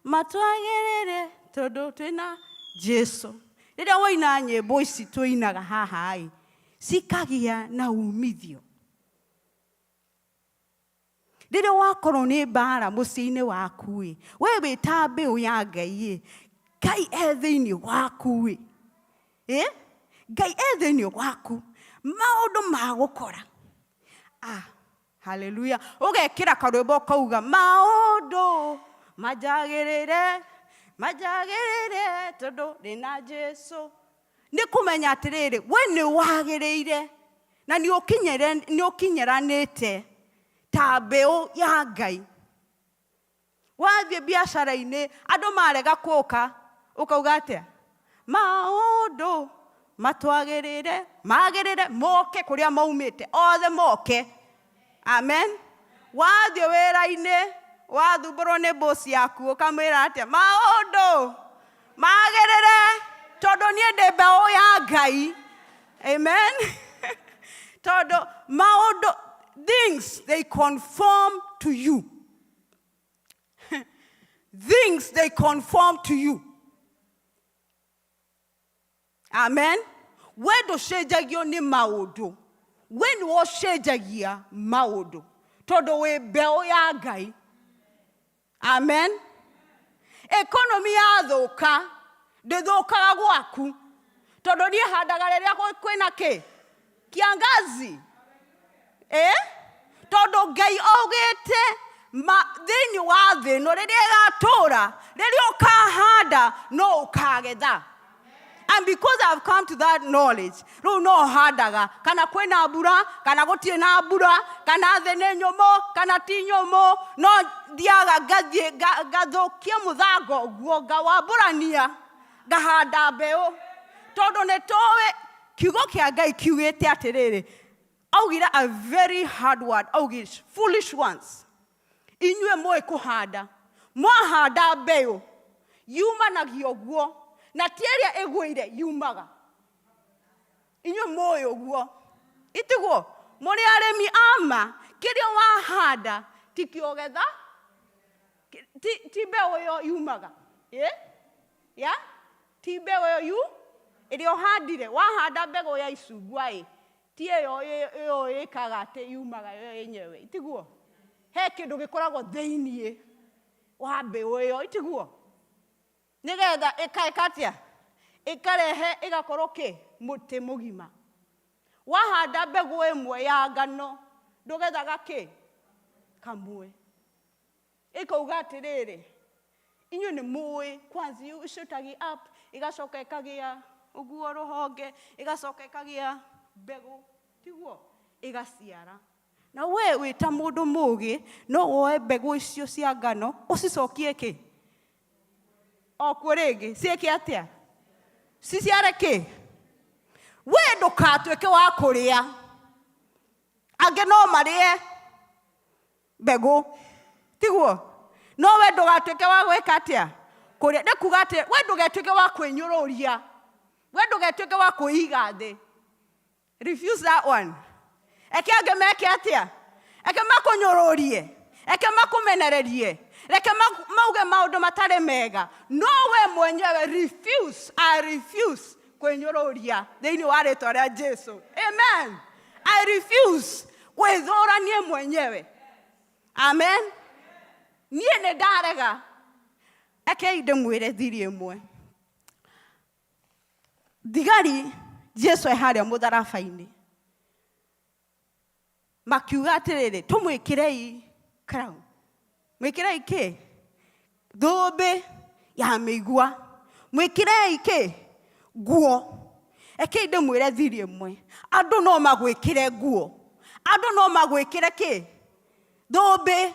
matwagĩrĩre, tondũ twĩna Jesu. Rĩrĩa waina nyĩmbo ici tũinaga haha ĩ, cikagĩa na umithio. Rĩrĩa wakorwo nĩ mbara mũciĩ-inĩ waku ĩ, we wĩ ta mbeũ ya Ngai ĩ, Ngai e thĩinĩ waku ĩ, ĩ Ngai e thĩinĩ waku, maũndũ magũkora. Ah, haleluya. Ũgekĩra karwĩmbo ũkauga maũndũ manjagĩrĩre, manjagĩrĩre, tondũ ndĩna Jesu. Nĩ kũmenya atĩrĩrĩ, we nĩ wagĩrĩire na nĩ ũkinyeranĩte ta mbeũ ya Ngai. Wathiĩ biacara-inĩ, andũ marega kũka, ũkauga atĩa? Maũndũ matwagĩrĩre, magĩrĩre, moke kũrĩa maumĩte, othe moke. Amen. Wathiĩ wĩra-inĩ, wathumbũrwo nĩ boss yaku, ũkamwĩra atĩa? Maũndũ magĩrĩre, tondũ niĩ ndĩ mbeũ ya Ngai. Amen. Tondũ maũndũ, things they conform to you. Things they conform to you. Amen. We ndũcenjagio nĩ maũndũ, we nĩwe ũcenjagia maũndũ, tondũ wĩ mbeũ ya Ngai. Amen. Economy yathũka, ndĩthũkaga gwaku, tondũ niĩ handaga rĩrĩa kwĩna kĩ? Kiangazi. Tondũ Ngai augĩte thĩinĩ wa thĩ ĩno rĩrĩa ĩgatũra, rĩrĩa ũkahanda no ũkagetha. And because I've come to that knowledge, rĩu no handaga, kana kwĩna mbura, kana gũtirĩ na mbura, kana thĩ nĩ nyũmũ, kana ti nyũmũ, no thiaga ngathiĩ ngathũkia mũthanga ũguo, ngawambũrania, ngahanda mbeũ. Tondũ nĩ tũĩ kiugo kĩa Ngai kiugĩte atĩrĩrĩ, augire a very hard word, augire foolish ones. Inyuĩ mũĩ kũhanda, mwahanda mbeũ yumanagia ũguo, na ti ĩrĩa ĩgwĩire yumaga. Inyuĩ mũĩ ũguo, itiguo? Mũrĩ arĩmi ama, kĩrĩa wahanda tikĩo ũgetha, ti mbeũ ĩyo yumaga. Ya? Ti mbeũ ĩyo yu ĩrĩa ũhandire. Wahanda mbegũ ya icungwa ĩ, ti ĩyo ĩyo ĩkaga atĩ yumaga yo yenyewe, itiguo? He kĩndũ gĩkoragwo thĩiniĩ wa mbeũ ĩyo, itiguo? Nĩgetha ĩkaĩka atĩa? Ĩkarehe ĩgakorwo kĩ? Mũtĩ mũgima. Wahanda mbegũ ĩmwe ya ngano, ndũgethaga kĩ? Kamwe. Ĩkauga atĩrĩrĩ, inyuĩ nĩ mũĩ, kwanza icutagi up, ĩgacoka ĩkagĩa ũguo rũhonge, ĩgacoka ĩkagĩa mbegũ, tiguo? Ĩgaciara. Na we wĩ ta mũndũ mũũgĩ, no woe mbegũ icio cia ngano, ũcicokie kĩ? O kuo rĩngĩ, ciĩke atĩa? Ciciare kĩ? We ndũgatuĩke wa kũrĩa. Angĩ no marĩe mbegũ, tiguo? No we ndũgatuĩke wa gwĩka atĩa? Kũrĩa. Nĩ kuga atĩ we ndũgetuĩke wa kwĩnyũrũria, we ndũgetuĩke wa kwĩiga thĩ. Refuse that one. Eke angĩ meke atĩa? Eke makũnyũrũrie, eke makũmenererie, Reke mauge maũndũ matarĩ mega, no we mwenyewe refuse. I refuse kwĩnyũrũria thĩinĩ wa rĩtwa rĩa Jesu. Amen. I refuse gwĩthũra niĩ mwenyewe. Amen. Niĩ nĩ ndarega. Rekei ndĩmwĩre thiri ĩmwe. Thigari Jesu e harĩa mũtharaba-inĩ, makiuga atĩrĩrĩ, tũmwĩkĩrei crown, mwĩkĩrei kĩ thũmbĩ ya mĩigua, mwĩkĩrei kĩ nguo. Rekei ndĩmwĩre thiri ĩmwe, andũ no magwĩkĩre nguo, andũ no magwĩkĩre kĩ thũmbĩ,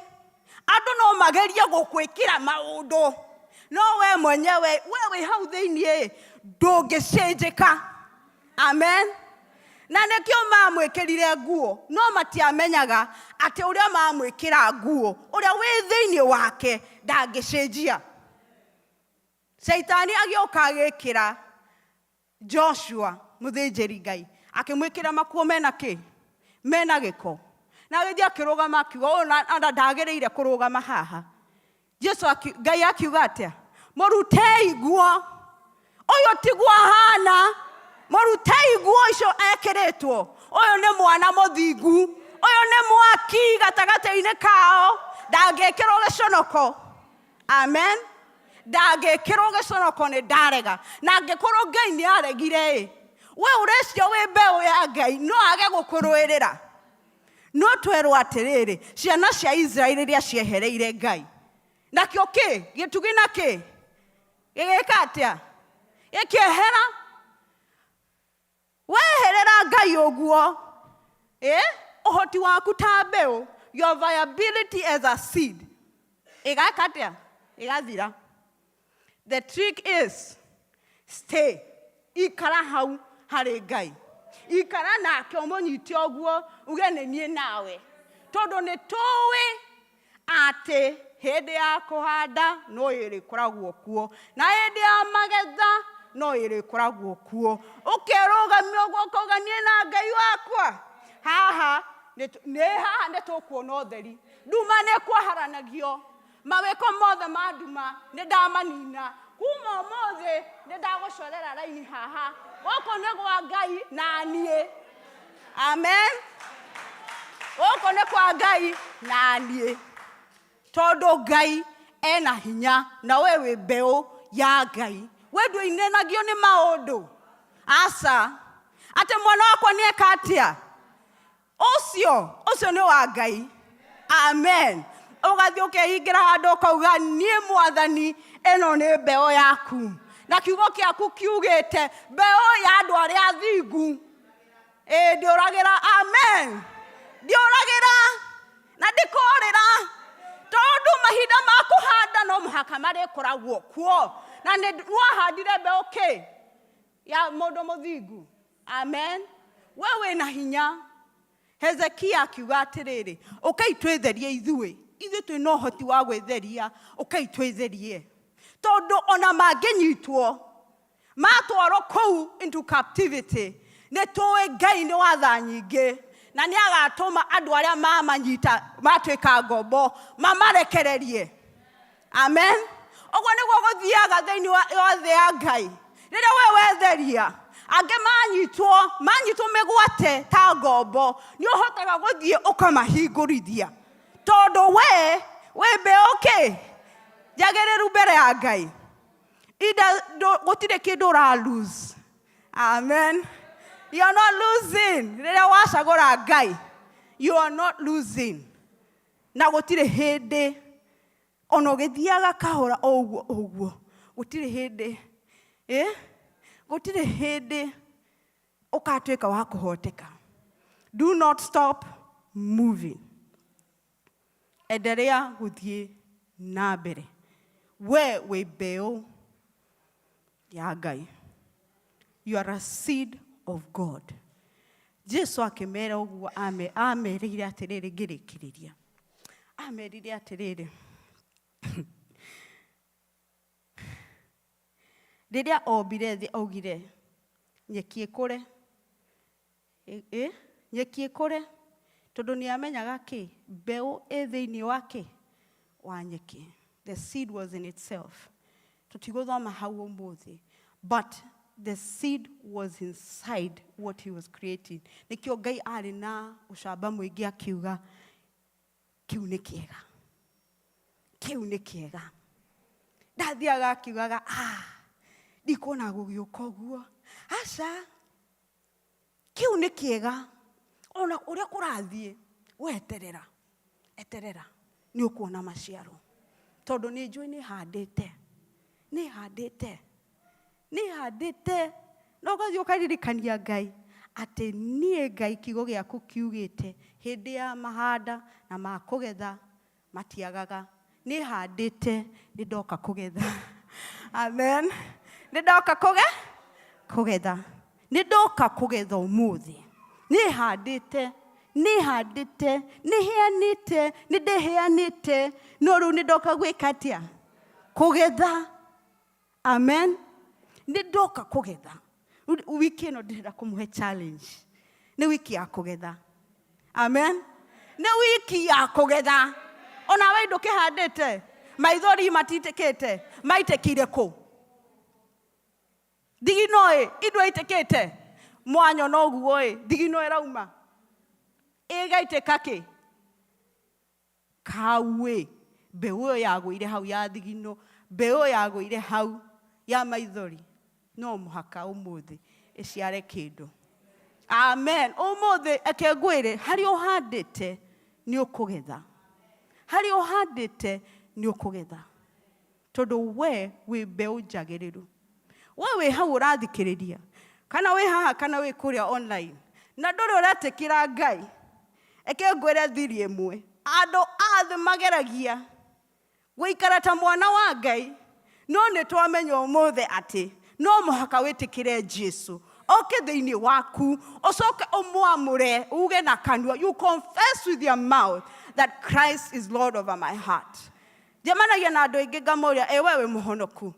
andũ no magerie gũkwĩkĩra maũndũ, no we mwenyewe we wĩ hau thĩiniĩ ndũngĩcenjeka. Amen. Na nĩkĩo mamwĩkĩrire nguo, no matiamenyaga atĩ ũrĩa mamwĩkĩra nguo, ũrĩa wĩ thĩiniĩ wake ndangĩcenjia. Caitani agĩũka agĩkĩra Joshua mũthĩnjĩri Ngai, akĩmwĩkĩra makuo mena kĩ, mena gĩko, na agĩthiĩ akĩrũgama akiuga ũyũ ona ndagĩrĩire kũrũgama haha. Jesu Ngai akiuga atĩa? Mũrutei nguo, ũyũ tiguo ahana, mũrutei nguo icio ekĩrĩtwo, ũyũ nĩ mwana mũthingu, ũyũ nĩ mwaki gatagatĩ-inĩ kao, ndangĩkĩrwo gĩconoko. Amen. Ndangĩkĩrwo gĩconoko, nĩ ndarega. Na angĩkorwo Ngai nĩ aregire ĩ, we ũreciria wĩ mbeũ ya Ngai no age gũkũrũĩrĩra? No twerwo atĩrĩrĩ, ciana cia Israeli rĩrĩa ciehereire Ngai, nakĩo kĩ gĩtugĩ na kĩ gĩgĩka atĩa? Gĩkĩehera. Weherera Ngai ũguo, ũhoti waku ta mbeũ, your viability as a seed ĩgaka atĩa? Ĩgathira. The trick is stay, ikara hau harĩ Ngai, ikara nake, ũmũnyite ũguo, uge nĩ niĩ nawe, tondũ nĩ tũĩ atĩ hĩndĩ ya kũhanda no ĩrĩkoragwo kuo, na hĩndĩ ya magetha no ĩrĩkoragwo kuo. Ũkerũgamia ũguo ũkauga niĩ na Ngai wakwa haha nĩ haha nĩ tũkuona ũtheri. Nduma nĩ kweheranagio, mawĩko mothe ma nduma nĩ ndamanina. Kuma ũmũthĩ nĩ ndagũcorera raini haha, gũkũ nĩ gwa Ngai na niĩ. Amen. Gũkũ nĩ kwa Ngai na niĩ, tondũ Ngai ena hinya na we wĩ mbeũ ya Ngai. We ndũinanagio nĩ maũndũ, aca, atĩ mwana wakwa nĩ eka atĩa, ũcio ũcio nĩ wa Ngai. Amen. Ũgathiĩ ũkehingĩra handũ ũkauga niĩ Mwathani, ĩno nĩ mbeũ yaku, na kiugo kĩaku kiugĩte mbeũ ya andũ arĩa athingu ĩ ndiũragĩra. Amen. Ndiũragĩra na ndikorĩra, tondũ mahinda ma kũhanda no mũhaka marĩkoragwo kuo, na nĩ wahandire mbeũ kĩ ya mũndũ mũthingu. Amen. We wĩna hinya. Hezekia akiuga atĩrĩrĩ, ũkai twĩtherie ithuĩ, ithuĩ twĩna ũhoti wa gwĩtheria, ũkai twĩtherie, tondũ ona mangĩnyitwo matwarwo kũu into captivity, nĩ tũĩ Ngai nĩ wa tha nyingĩ, na nĩ agatũma andũ arĩa mamanyita matuĩka ngombo mamarekererie. Amen. Ũguo nĩguo gũthiaga thĩinĩ wa thĩ ya Ngai. Rĩrĩa we wetheria, angĩ manyitwo mĩgwate ta ngombo, nĩ ũhotaga gũthiĩ ũkamahingũrithia, tondũ we wĩ mbeũ kĩ njagĩrĩru mbere ya Ngai. Ida gũtirĩ kĩndũ ũra lose. Amen. You are not losing. Rĩrĩa wacagũra Ngai, you are not losing. Na gũtirĩ hĩndĩ ona ũgĩthiaga kahora o ũguo ũguo, gũtirĩ hĩndĩ, gũtirĩ hĩndĩ ũgatuĩka wa kũhoteka. Do not stop moving. Endelea gũthiĩ na mbere. We wĩ mbeũ ya Ngai. You are a seed of God. Jesu akĩmera ũguo, amerĩire atĩrĩrĩ, ngĩrĩkĩrĩria, amerire atĩrĩrĩ, rĩrĩa ombire thĩ augire nyeki ĩkũre, nyeki ĩkũre, tondũ nĩ amenyaga kĩ mbeũ ĩ thĩinĩ wa kĩ wa nyeki. The seed was in itself. Tũtigũthoma hau ũmũthĩ, but the seed was inside what he was creating. Nĩkĩo Ngai arĩ na ũcamba mũingĩ akiuga kĩu nĩ kĩega, kĩu nĩ kĩega. Ndathiaga akiugaga, ah, ndikuona gũgĩũka ũguo. Aca, kĩu nĩ kĩega. Ona ũrĩa kũrathiĩ, we eterera, eterera, nĩ ũkuona maciaro. Tondũ nĩ njũĩ nĩ handĩte, nĩ handĩte, nĩ handĩte. Na ũgathiĩ ũkaririkania Ngai atĩ niĩ Ngai kiugo gĩaku kiugĩte hĩndĩ ya mahanda na ma kũgetha matiagaga. Nĩ handĩte, nĩ ndoka kũgetha. Amen. Nĩ ndoka kũgetha. Nĩ ndoka kũgetha ũmũthĩ. Nĩ handĩte, nĩ handĩte, nĩ heanĩte, nĩ ndĩheanĩte. No rĩu nĩ ndoka gwĩka atĩa? Kũgetha. Amen. Nĩ ndoka kũgetha. Wiki ĩno ndĩrenda kũmũhe challenge. Nĩ wiki ya kũgetha. Amen. Nĩ wiki ya kũgetha. Ona we ndũkĩhandĩte, maithori matitĩkĩte, maitĩkire kũ? Thigino ĩ, indo itĩkĩte. Mwanyona ũguo ĩ, thigino ĩrauma. Ĩgaitĩka kĩ? Kau ĩ, mbeũ ĩyo yagũire hau ya thigino, mbeũ ĩyo yagũire hau ya maithori, no mũhaka ũmũthĩ ĩciare kĩndũ. Amen. Ũmũthĩ eke ngwĩre, harĩa ũhandĩte nĩ ũkũgetha. Harĩa ũhandĩte nĩ ũkũgetha. Tondũ we wĩ mbeũ njagĩrĩru. We wĩ hau ũrathikĩrĩria, kana wĩ haha kana wĩ kũrĩa online, na ndũrĩ ũretĩkĩra Ngai. Eke ngwĩre thiri ĩmwe, andũ a thĩ mageragia gũikara ta mwana wa Ngai, no nĩ twamenya ũmũthĩ atĩ no mũhaka wĩtĩkĩre Jesu oke thĩinĩ waku, ũcoke ũmwamũre, uge na kanua, you confess with your mouth that Christ is Lord over my heart. Njemanagia na andũ aingĩ ngamoria, ĩ we wĩ mũhonoku?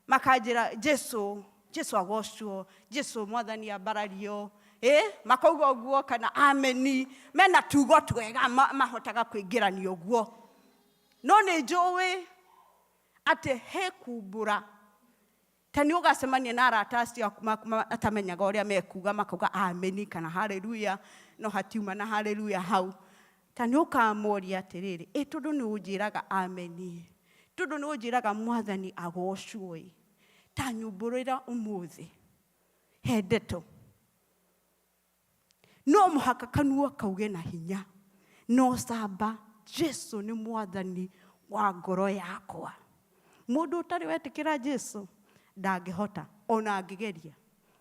Makanjĩra Jesu, Jesu agocwo, Jesu mwathani ambarario, ĩ makauga ũguo kana ameni, mena tugo twega mahotaga kũingĩrania ũguo. No nĩ njũĩ atĩ he kumbũra, ta nĩ ũgacemania na arata acio aku atamenyaga ũrĩa mekuga, makauga ameni kana haleluya, no hatiuma na haleluya hau. Ta nĩ ũkamoria atĩrĩrĩ, ĩ tondũ nĩ ũnjĩraga ameni, tondũ nĩ ũnjĩraga mwathani agocwo ĩ, ta nyumbũrĩra ũmũthĩ he ndeto. No mũhaka kanua kauge na hinya, no camba Jesu nĩ mwathani wa ngoro yakwa. Mũndũ ũtarĩ wetĩkĩra Jesu ndangĩhota ona angĩgeria.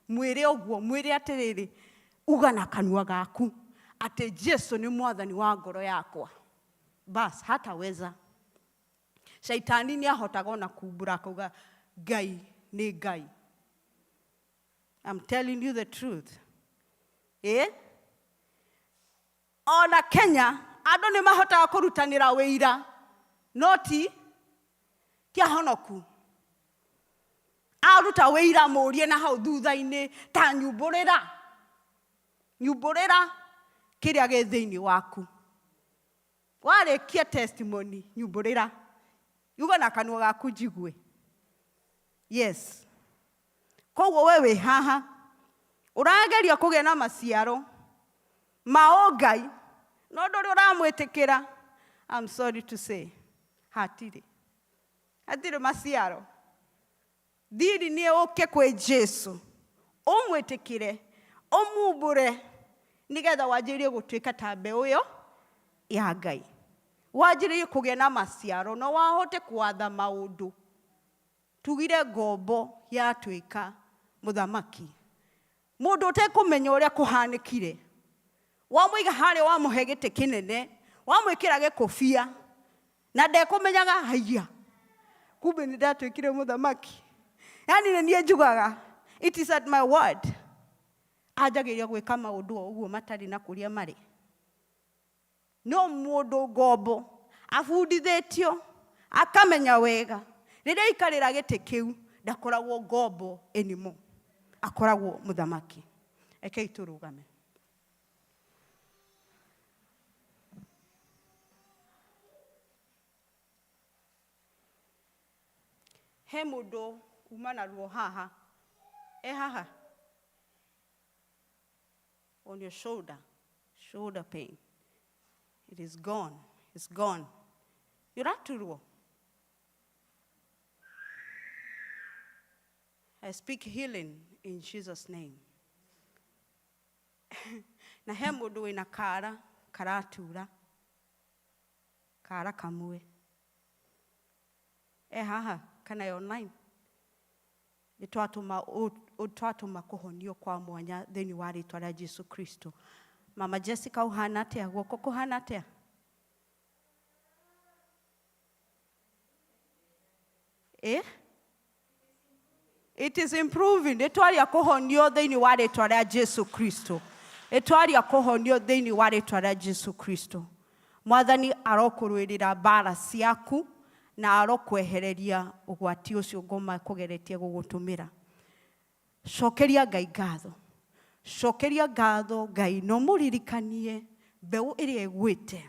Mwĩre ũguo, mwĩre atĩrĩrĩ, uga na kanua gaku atĩ Jesu nĩ mwathani wa ngoro yakwa. Bas, hataweza. Shaitani nĩ ahotaga ona kumbũra akauga Ngai nĩ Ngai. I'm telling you the truth. Ona Kenya, andũ nĩ mahotaga kũrutanĩra wĩira, no ti ahonoku. Aruta wĩira mũrie na hau thutha-inĩ, ta nyumbũrĩra. Nyumbũrĩra kĩrĩa gĩ thĩinĩ waku. Warĩkia testimony, nyumbũrĩra. Uga na kanua gaku njigue. Yes. Koguo we wĩ haha, ũrageria kũgĩa na maciaro ma ũngai, no ndũrĩ ũramwĩtĩkĩra. I'm sorry to say, hatirĩ. Hatirĩ maciaro. Thiri nĩ ũke kwĩ Jesu, ũmwĩtĩkĩre, ũmumbũre, nĩgetha wanjĩrĩrie gũtuĩka ta mbeũ ĩyo ya Ngai. Wanjĩrĩrie kũgĩa na maciaro, na wahote kwatha maũndũ. Tugire ngombo yatuĩka mũthamaki. Mũndũ ũtekũmenya ũrĩa kũhanĩkire, wamũiga harĩa, wamũhe gĩtĩ kĩnene, wamwĩkĩra gĩkũbia, na ndekũmenyaga, haiya, kumbe nĩ ndatuĩkire mũthamaki. Yani nĩ niĩ njugaga, it is at my word. Anjagĩrĩria gwĩka maũndũ o ũguo matarĩ na kũrĩa marĩ. No mũndũ ngombo abundithĩtio akamenya wega, rĩrĩa aikarĩra gĩtĩ kĩu ndakoragwo ngombo anymore, akoragwo mũthamaki. Rekei tũrũgame. He mũndũ uma na ruo haha, e haha on your shoulder, shoulder pain. It is gone. It's gone. Yuraturwo. I speak healing in Jesus' name. Na he mũndũ wĩna kara karatura, kara kamwe, e haha kana e online. Nĩ twatũma kũhonio kwa mwanya thĩinĩ wa rĩtwa rĩa Jesu Kristo. Mama Jessica, ũhana atĩa? Guoko kũhana atĩa? Eh? It is improving. Nĩ twaria kũhonio thĩinĩ wa rĩtwa rĩa Jesu Kristo. Nĩ twaria kũhonio thĩinĩ wa rĩtwa rĩa Jesu Kristo. Mwathani arokũrũĩrĩra mbara ciaku na arokwehereria ũgwati ũcio ngoma kũgeretie gũgũtũmĩra. Cokeria Ngai ngatho. Cokeria ngatho Ngai, no mũririkanie mbeũ ĩrĩa ĩgwĩte.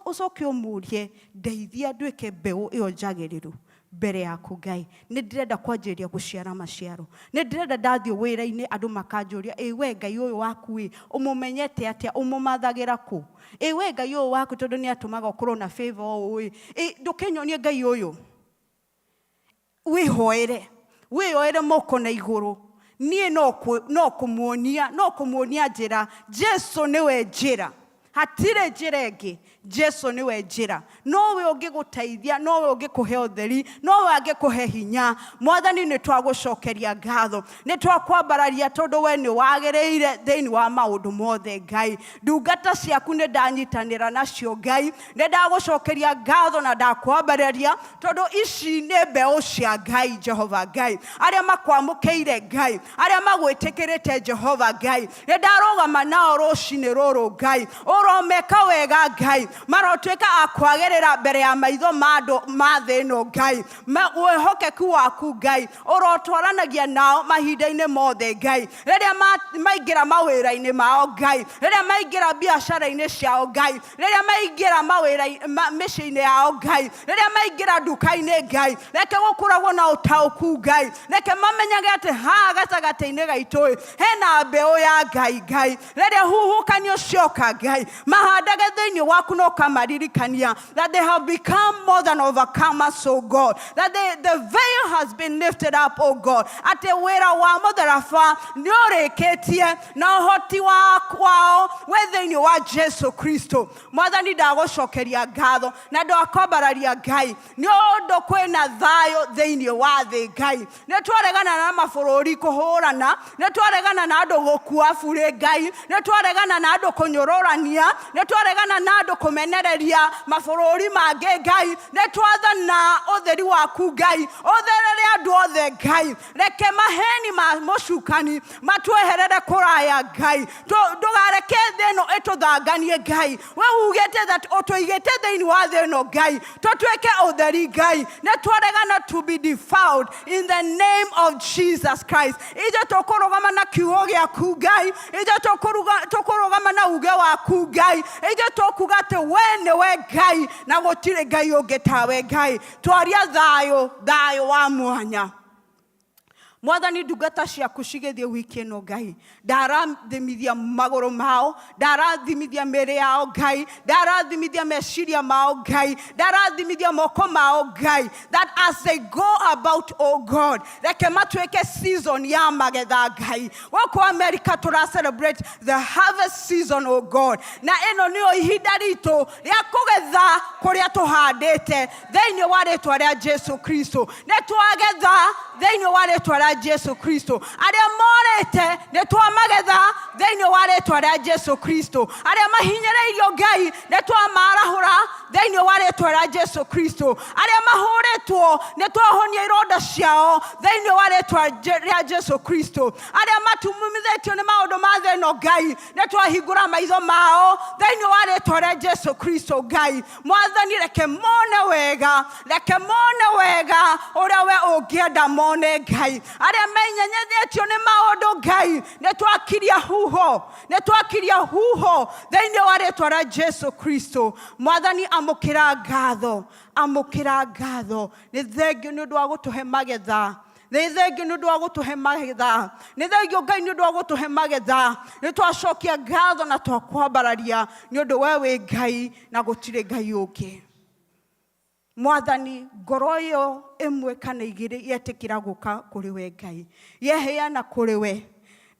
Ũcoke ũmũrie, ndeithia nduĩke mbeũ ĩyo njagĩrĩru mbere yaku Ngai. Nĩ ndĩrenda kwanjĩrĩria gũciara maciaro. Nĩ ndĩrenda ndathiĩ wĩra-inĩ andũ makanjũria, ĩ we Ngai ũyũ waku ĩ, ũmũmenyete atĩa, ũmũmathagĩra kũ? Ĩ we Ngai ũyũ waku tondũ nĩ atũmaga ũkorwo na favor ũũ ĩ, ĩ ndũkĩnyonie Ngai ũyũ. Wĩhoere, wĩyoere moko na igũrũ. Niĩ no kũmuonia, no kũmuonia njĩra. Jesu nĩwe njĩra. Hatirĩ njĩra ĩngĩ. Jesu nĩwe njĩra. Nowe ũngĩgũteithia, nowe ũngĩkũhe ũtheri, nowe angĩkũhe hinya. Mwathani, nĩ twagũcokeria ngatho, nĩ twakwambararia tondũ we nĩ wagĩrĩire thĩinĩ wa maũndũ mothe. Ngai, ndungata ciaku nĩ ndanyitanĩra nacio. Ngai, nĩ ndagũcokeria ngatho na ndakwambararia tondũ ici nĩ mbeũ cia Ngai. Jehova Ngai, arĩa makwamũkĩire, Ngai, arĩa magwĩtĩkĩrĩte, Jehova Ngai, nĩ ndarũgama nao rũcinĩ rũrũ. Ngai, ũromeka wega. Ngai, marotuĩka a kwagĩrĩra mbere ya maitho ma andũ ma thĩ ĩno. Ngai, wĩhokeku waku, Ngai, ũrotwaranagia nao mahinda-inĩ mothe. Ngai, rĩrĩa maingĩra mawĩra-inĩ mao, Ngai, rĩrĩa maingĩra biacara-inĩ ciao, Ngai, rĩrĩa maingĩra mawĩra mĩciĩ-inĩ yao, Ngai, rĩrĩa maingĩra nduka-inĩ, Ngai, reke gũkoragwo na ũtaũku. Ngai, reke mamenyage atĩ haha gatagatĩ-inĩ gaitũ hena mbeũ ya Ngai. Ngai, rĩrĩa huhũkanio cioka, Ngai, mahandage thĩinĩ waku na ũkamaririkania that they have become more than overcomers, oh God, that the veil has been lifted up, oh God, atĩ wĩra wa mũtharaba nĩ ũrĩkĩtie na ũhoti wao wĩ thĩinĩ wa Jesu Kristo. Mwathani, ndagũcokeria ngatho na ndakwambararia, Ngai, nĩ ũndũ kwĩna thayũ thĩinĩ wa thĩ. Ngai, nĩ twaregana na mabũrũri kũhũrana, nĩ twaregana na andũ gũkua burĩ. Ngai, nĩ twaregana na andũ kũnyũrũrania, nĩ twaregana na andũ kũmenereria mabũrũri mangĩ. Ngai, nĩ twathana ũtheri waku, Ngai, ũtherere andũ othe. Ngai, reke maheni ma mũcukani matweherere kũraya. Ngai, ndũgareke thĩ ĩno ĩtũthanganie. Ngai, we ugĩte that ũtũigĩte thĩinĩ wa thĩ ĩno, Ngai, tũtuĩke ũtheri. Ngai, nĩ twaregana to be defiled in the name of Jesus Christ. Ithuĩ tũkũrũgama na kiugo gĩaku, Ngai. Ithuĩ tũkũrũgama na uge waku, Ngai. Ithuĩ tũkuga atĩ we nĩwe Ngai na gũtirĩ Ngai ũngĩ tawe. Ngai, twaria thayũ, thayũ wa mwanya. Mwathani, ndungata ciaku cigĩthiĩ wiki ĩno, Ngai, ndarathimithia magũrũ mao, ndarathimithia mĩĩrĩ yao. Ngai, ndarathimithia meciria mao. Ngai, ndarathimithia moko mao. Ngai, that as they go about, oh God, reke matuĩke season ya magetha. Ngai, gũkũ America tũra celebrate the harvest season, oh God, na ĩno nĩyo ihinda ritũ rĩa kũgetha kũrĩa tũhandĩte. Thĩinĩ wa rĩtwa rĩa Jesu Kristo, nĩ twagetha. Thĩinĩ wa rĩtwa rĩa Jesu Kristo, arĩa morĩte nĩ twamagetha. Thĩinĩ wa rĩtwa rĩa Jesu Kristo, arĩa mahinyĩrĩirio, Ngai, nĩ twamarahũra. Thĩinĩ wa rĩtwa rĩa Jesu Kristo, arĩa mahũrĩtwo, nĩ twahonia ironda ciao. Thĩinĩ wa rĩtwa rĩa Jesu Kristo, arĩa matumumithĩtio nĩ maũndũ ma thĩ ĩno, Ngai, nĩ twahingũra maitho mao. Thĩinĩ wa rĩtwa rĩa Jesu Kristo, Ngai Mwathani, reke mone wega, reke mone wega ũrĩa we ũngĩenda mone. Ngai. Arĩa menyenyethetio nĩ maũndũ Ngai, nĩ twakiria huho, nĩ twakiria huho thĩinĩ wa rĩtwa rĩa Jesu Kristo. Mwathani, amũkĩra ngatho, amũkĩra ngatho. Nĩ thengio nĩ ũndũ wa gũtũhe magetha, nĩ thengio nĩ ũndũ wa gũtũhe magetha, nĩ thengio Ngai nĩ ũndũ wa gũtũhe magetha. Nĩ twacokia ngatho na twakwambararia nĩ ũndũ we wĩ Ngai na gũtirĩ Ngai ũngĩ. Mwathani, ngoro ĩyo ĩmwe kana igĩrĩ yetĩkĩra gũka kũrĩ we Ngai, yeheana kũrĩ we,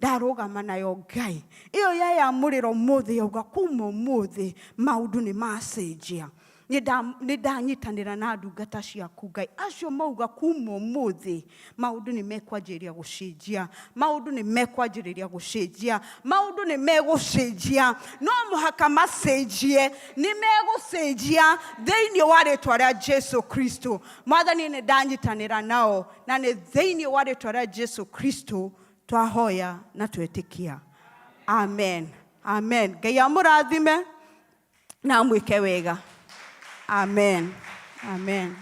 ndarũgama nayo Ngai. Ĩyo yeyamũrĩra ũmũthĩ, yauga kuma ũmũthĩ maũndũ nĩ macenjia, nĩ ndanyitanĩra na ndungata ciaku Ngai. Acio mauga kuma ũmũthĩ maũndũ nĩ mekwanjĩrĩria gũcenjia, maũndũ nĩ mekwanjĩrĩria gũcenjia, maũndũ nĩ megũcenjia. No mũhaka macenjie, nĩ megũcenjia thĩinĩ wa rĩtwa rĩa Jesu Kristo. Mwathani, nĩ ndanyitanĩra nao, na nĩ thĩinĩ wa rĩtwa rĩa Jesu Kristo twahoya na twetĩkia. Amen, amen. Ngai amũrathime na amwĩke wega. Amen, amen.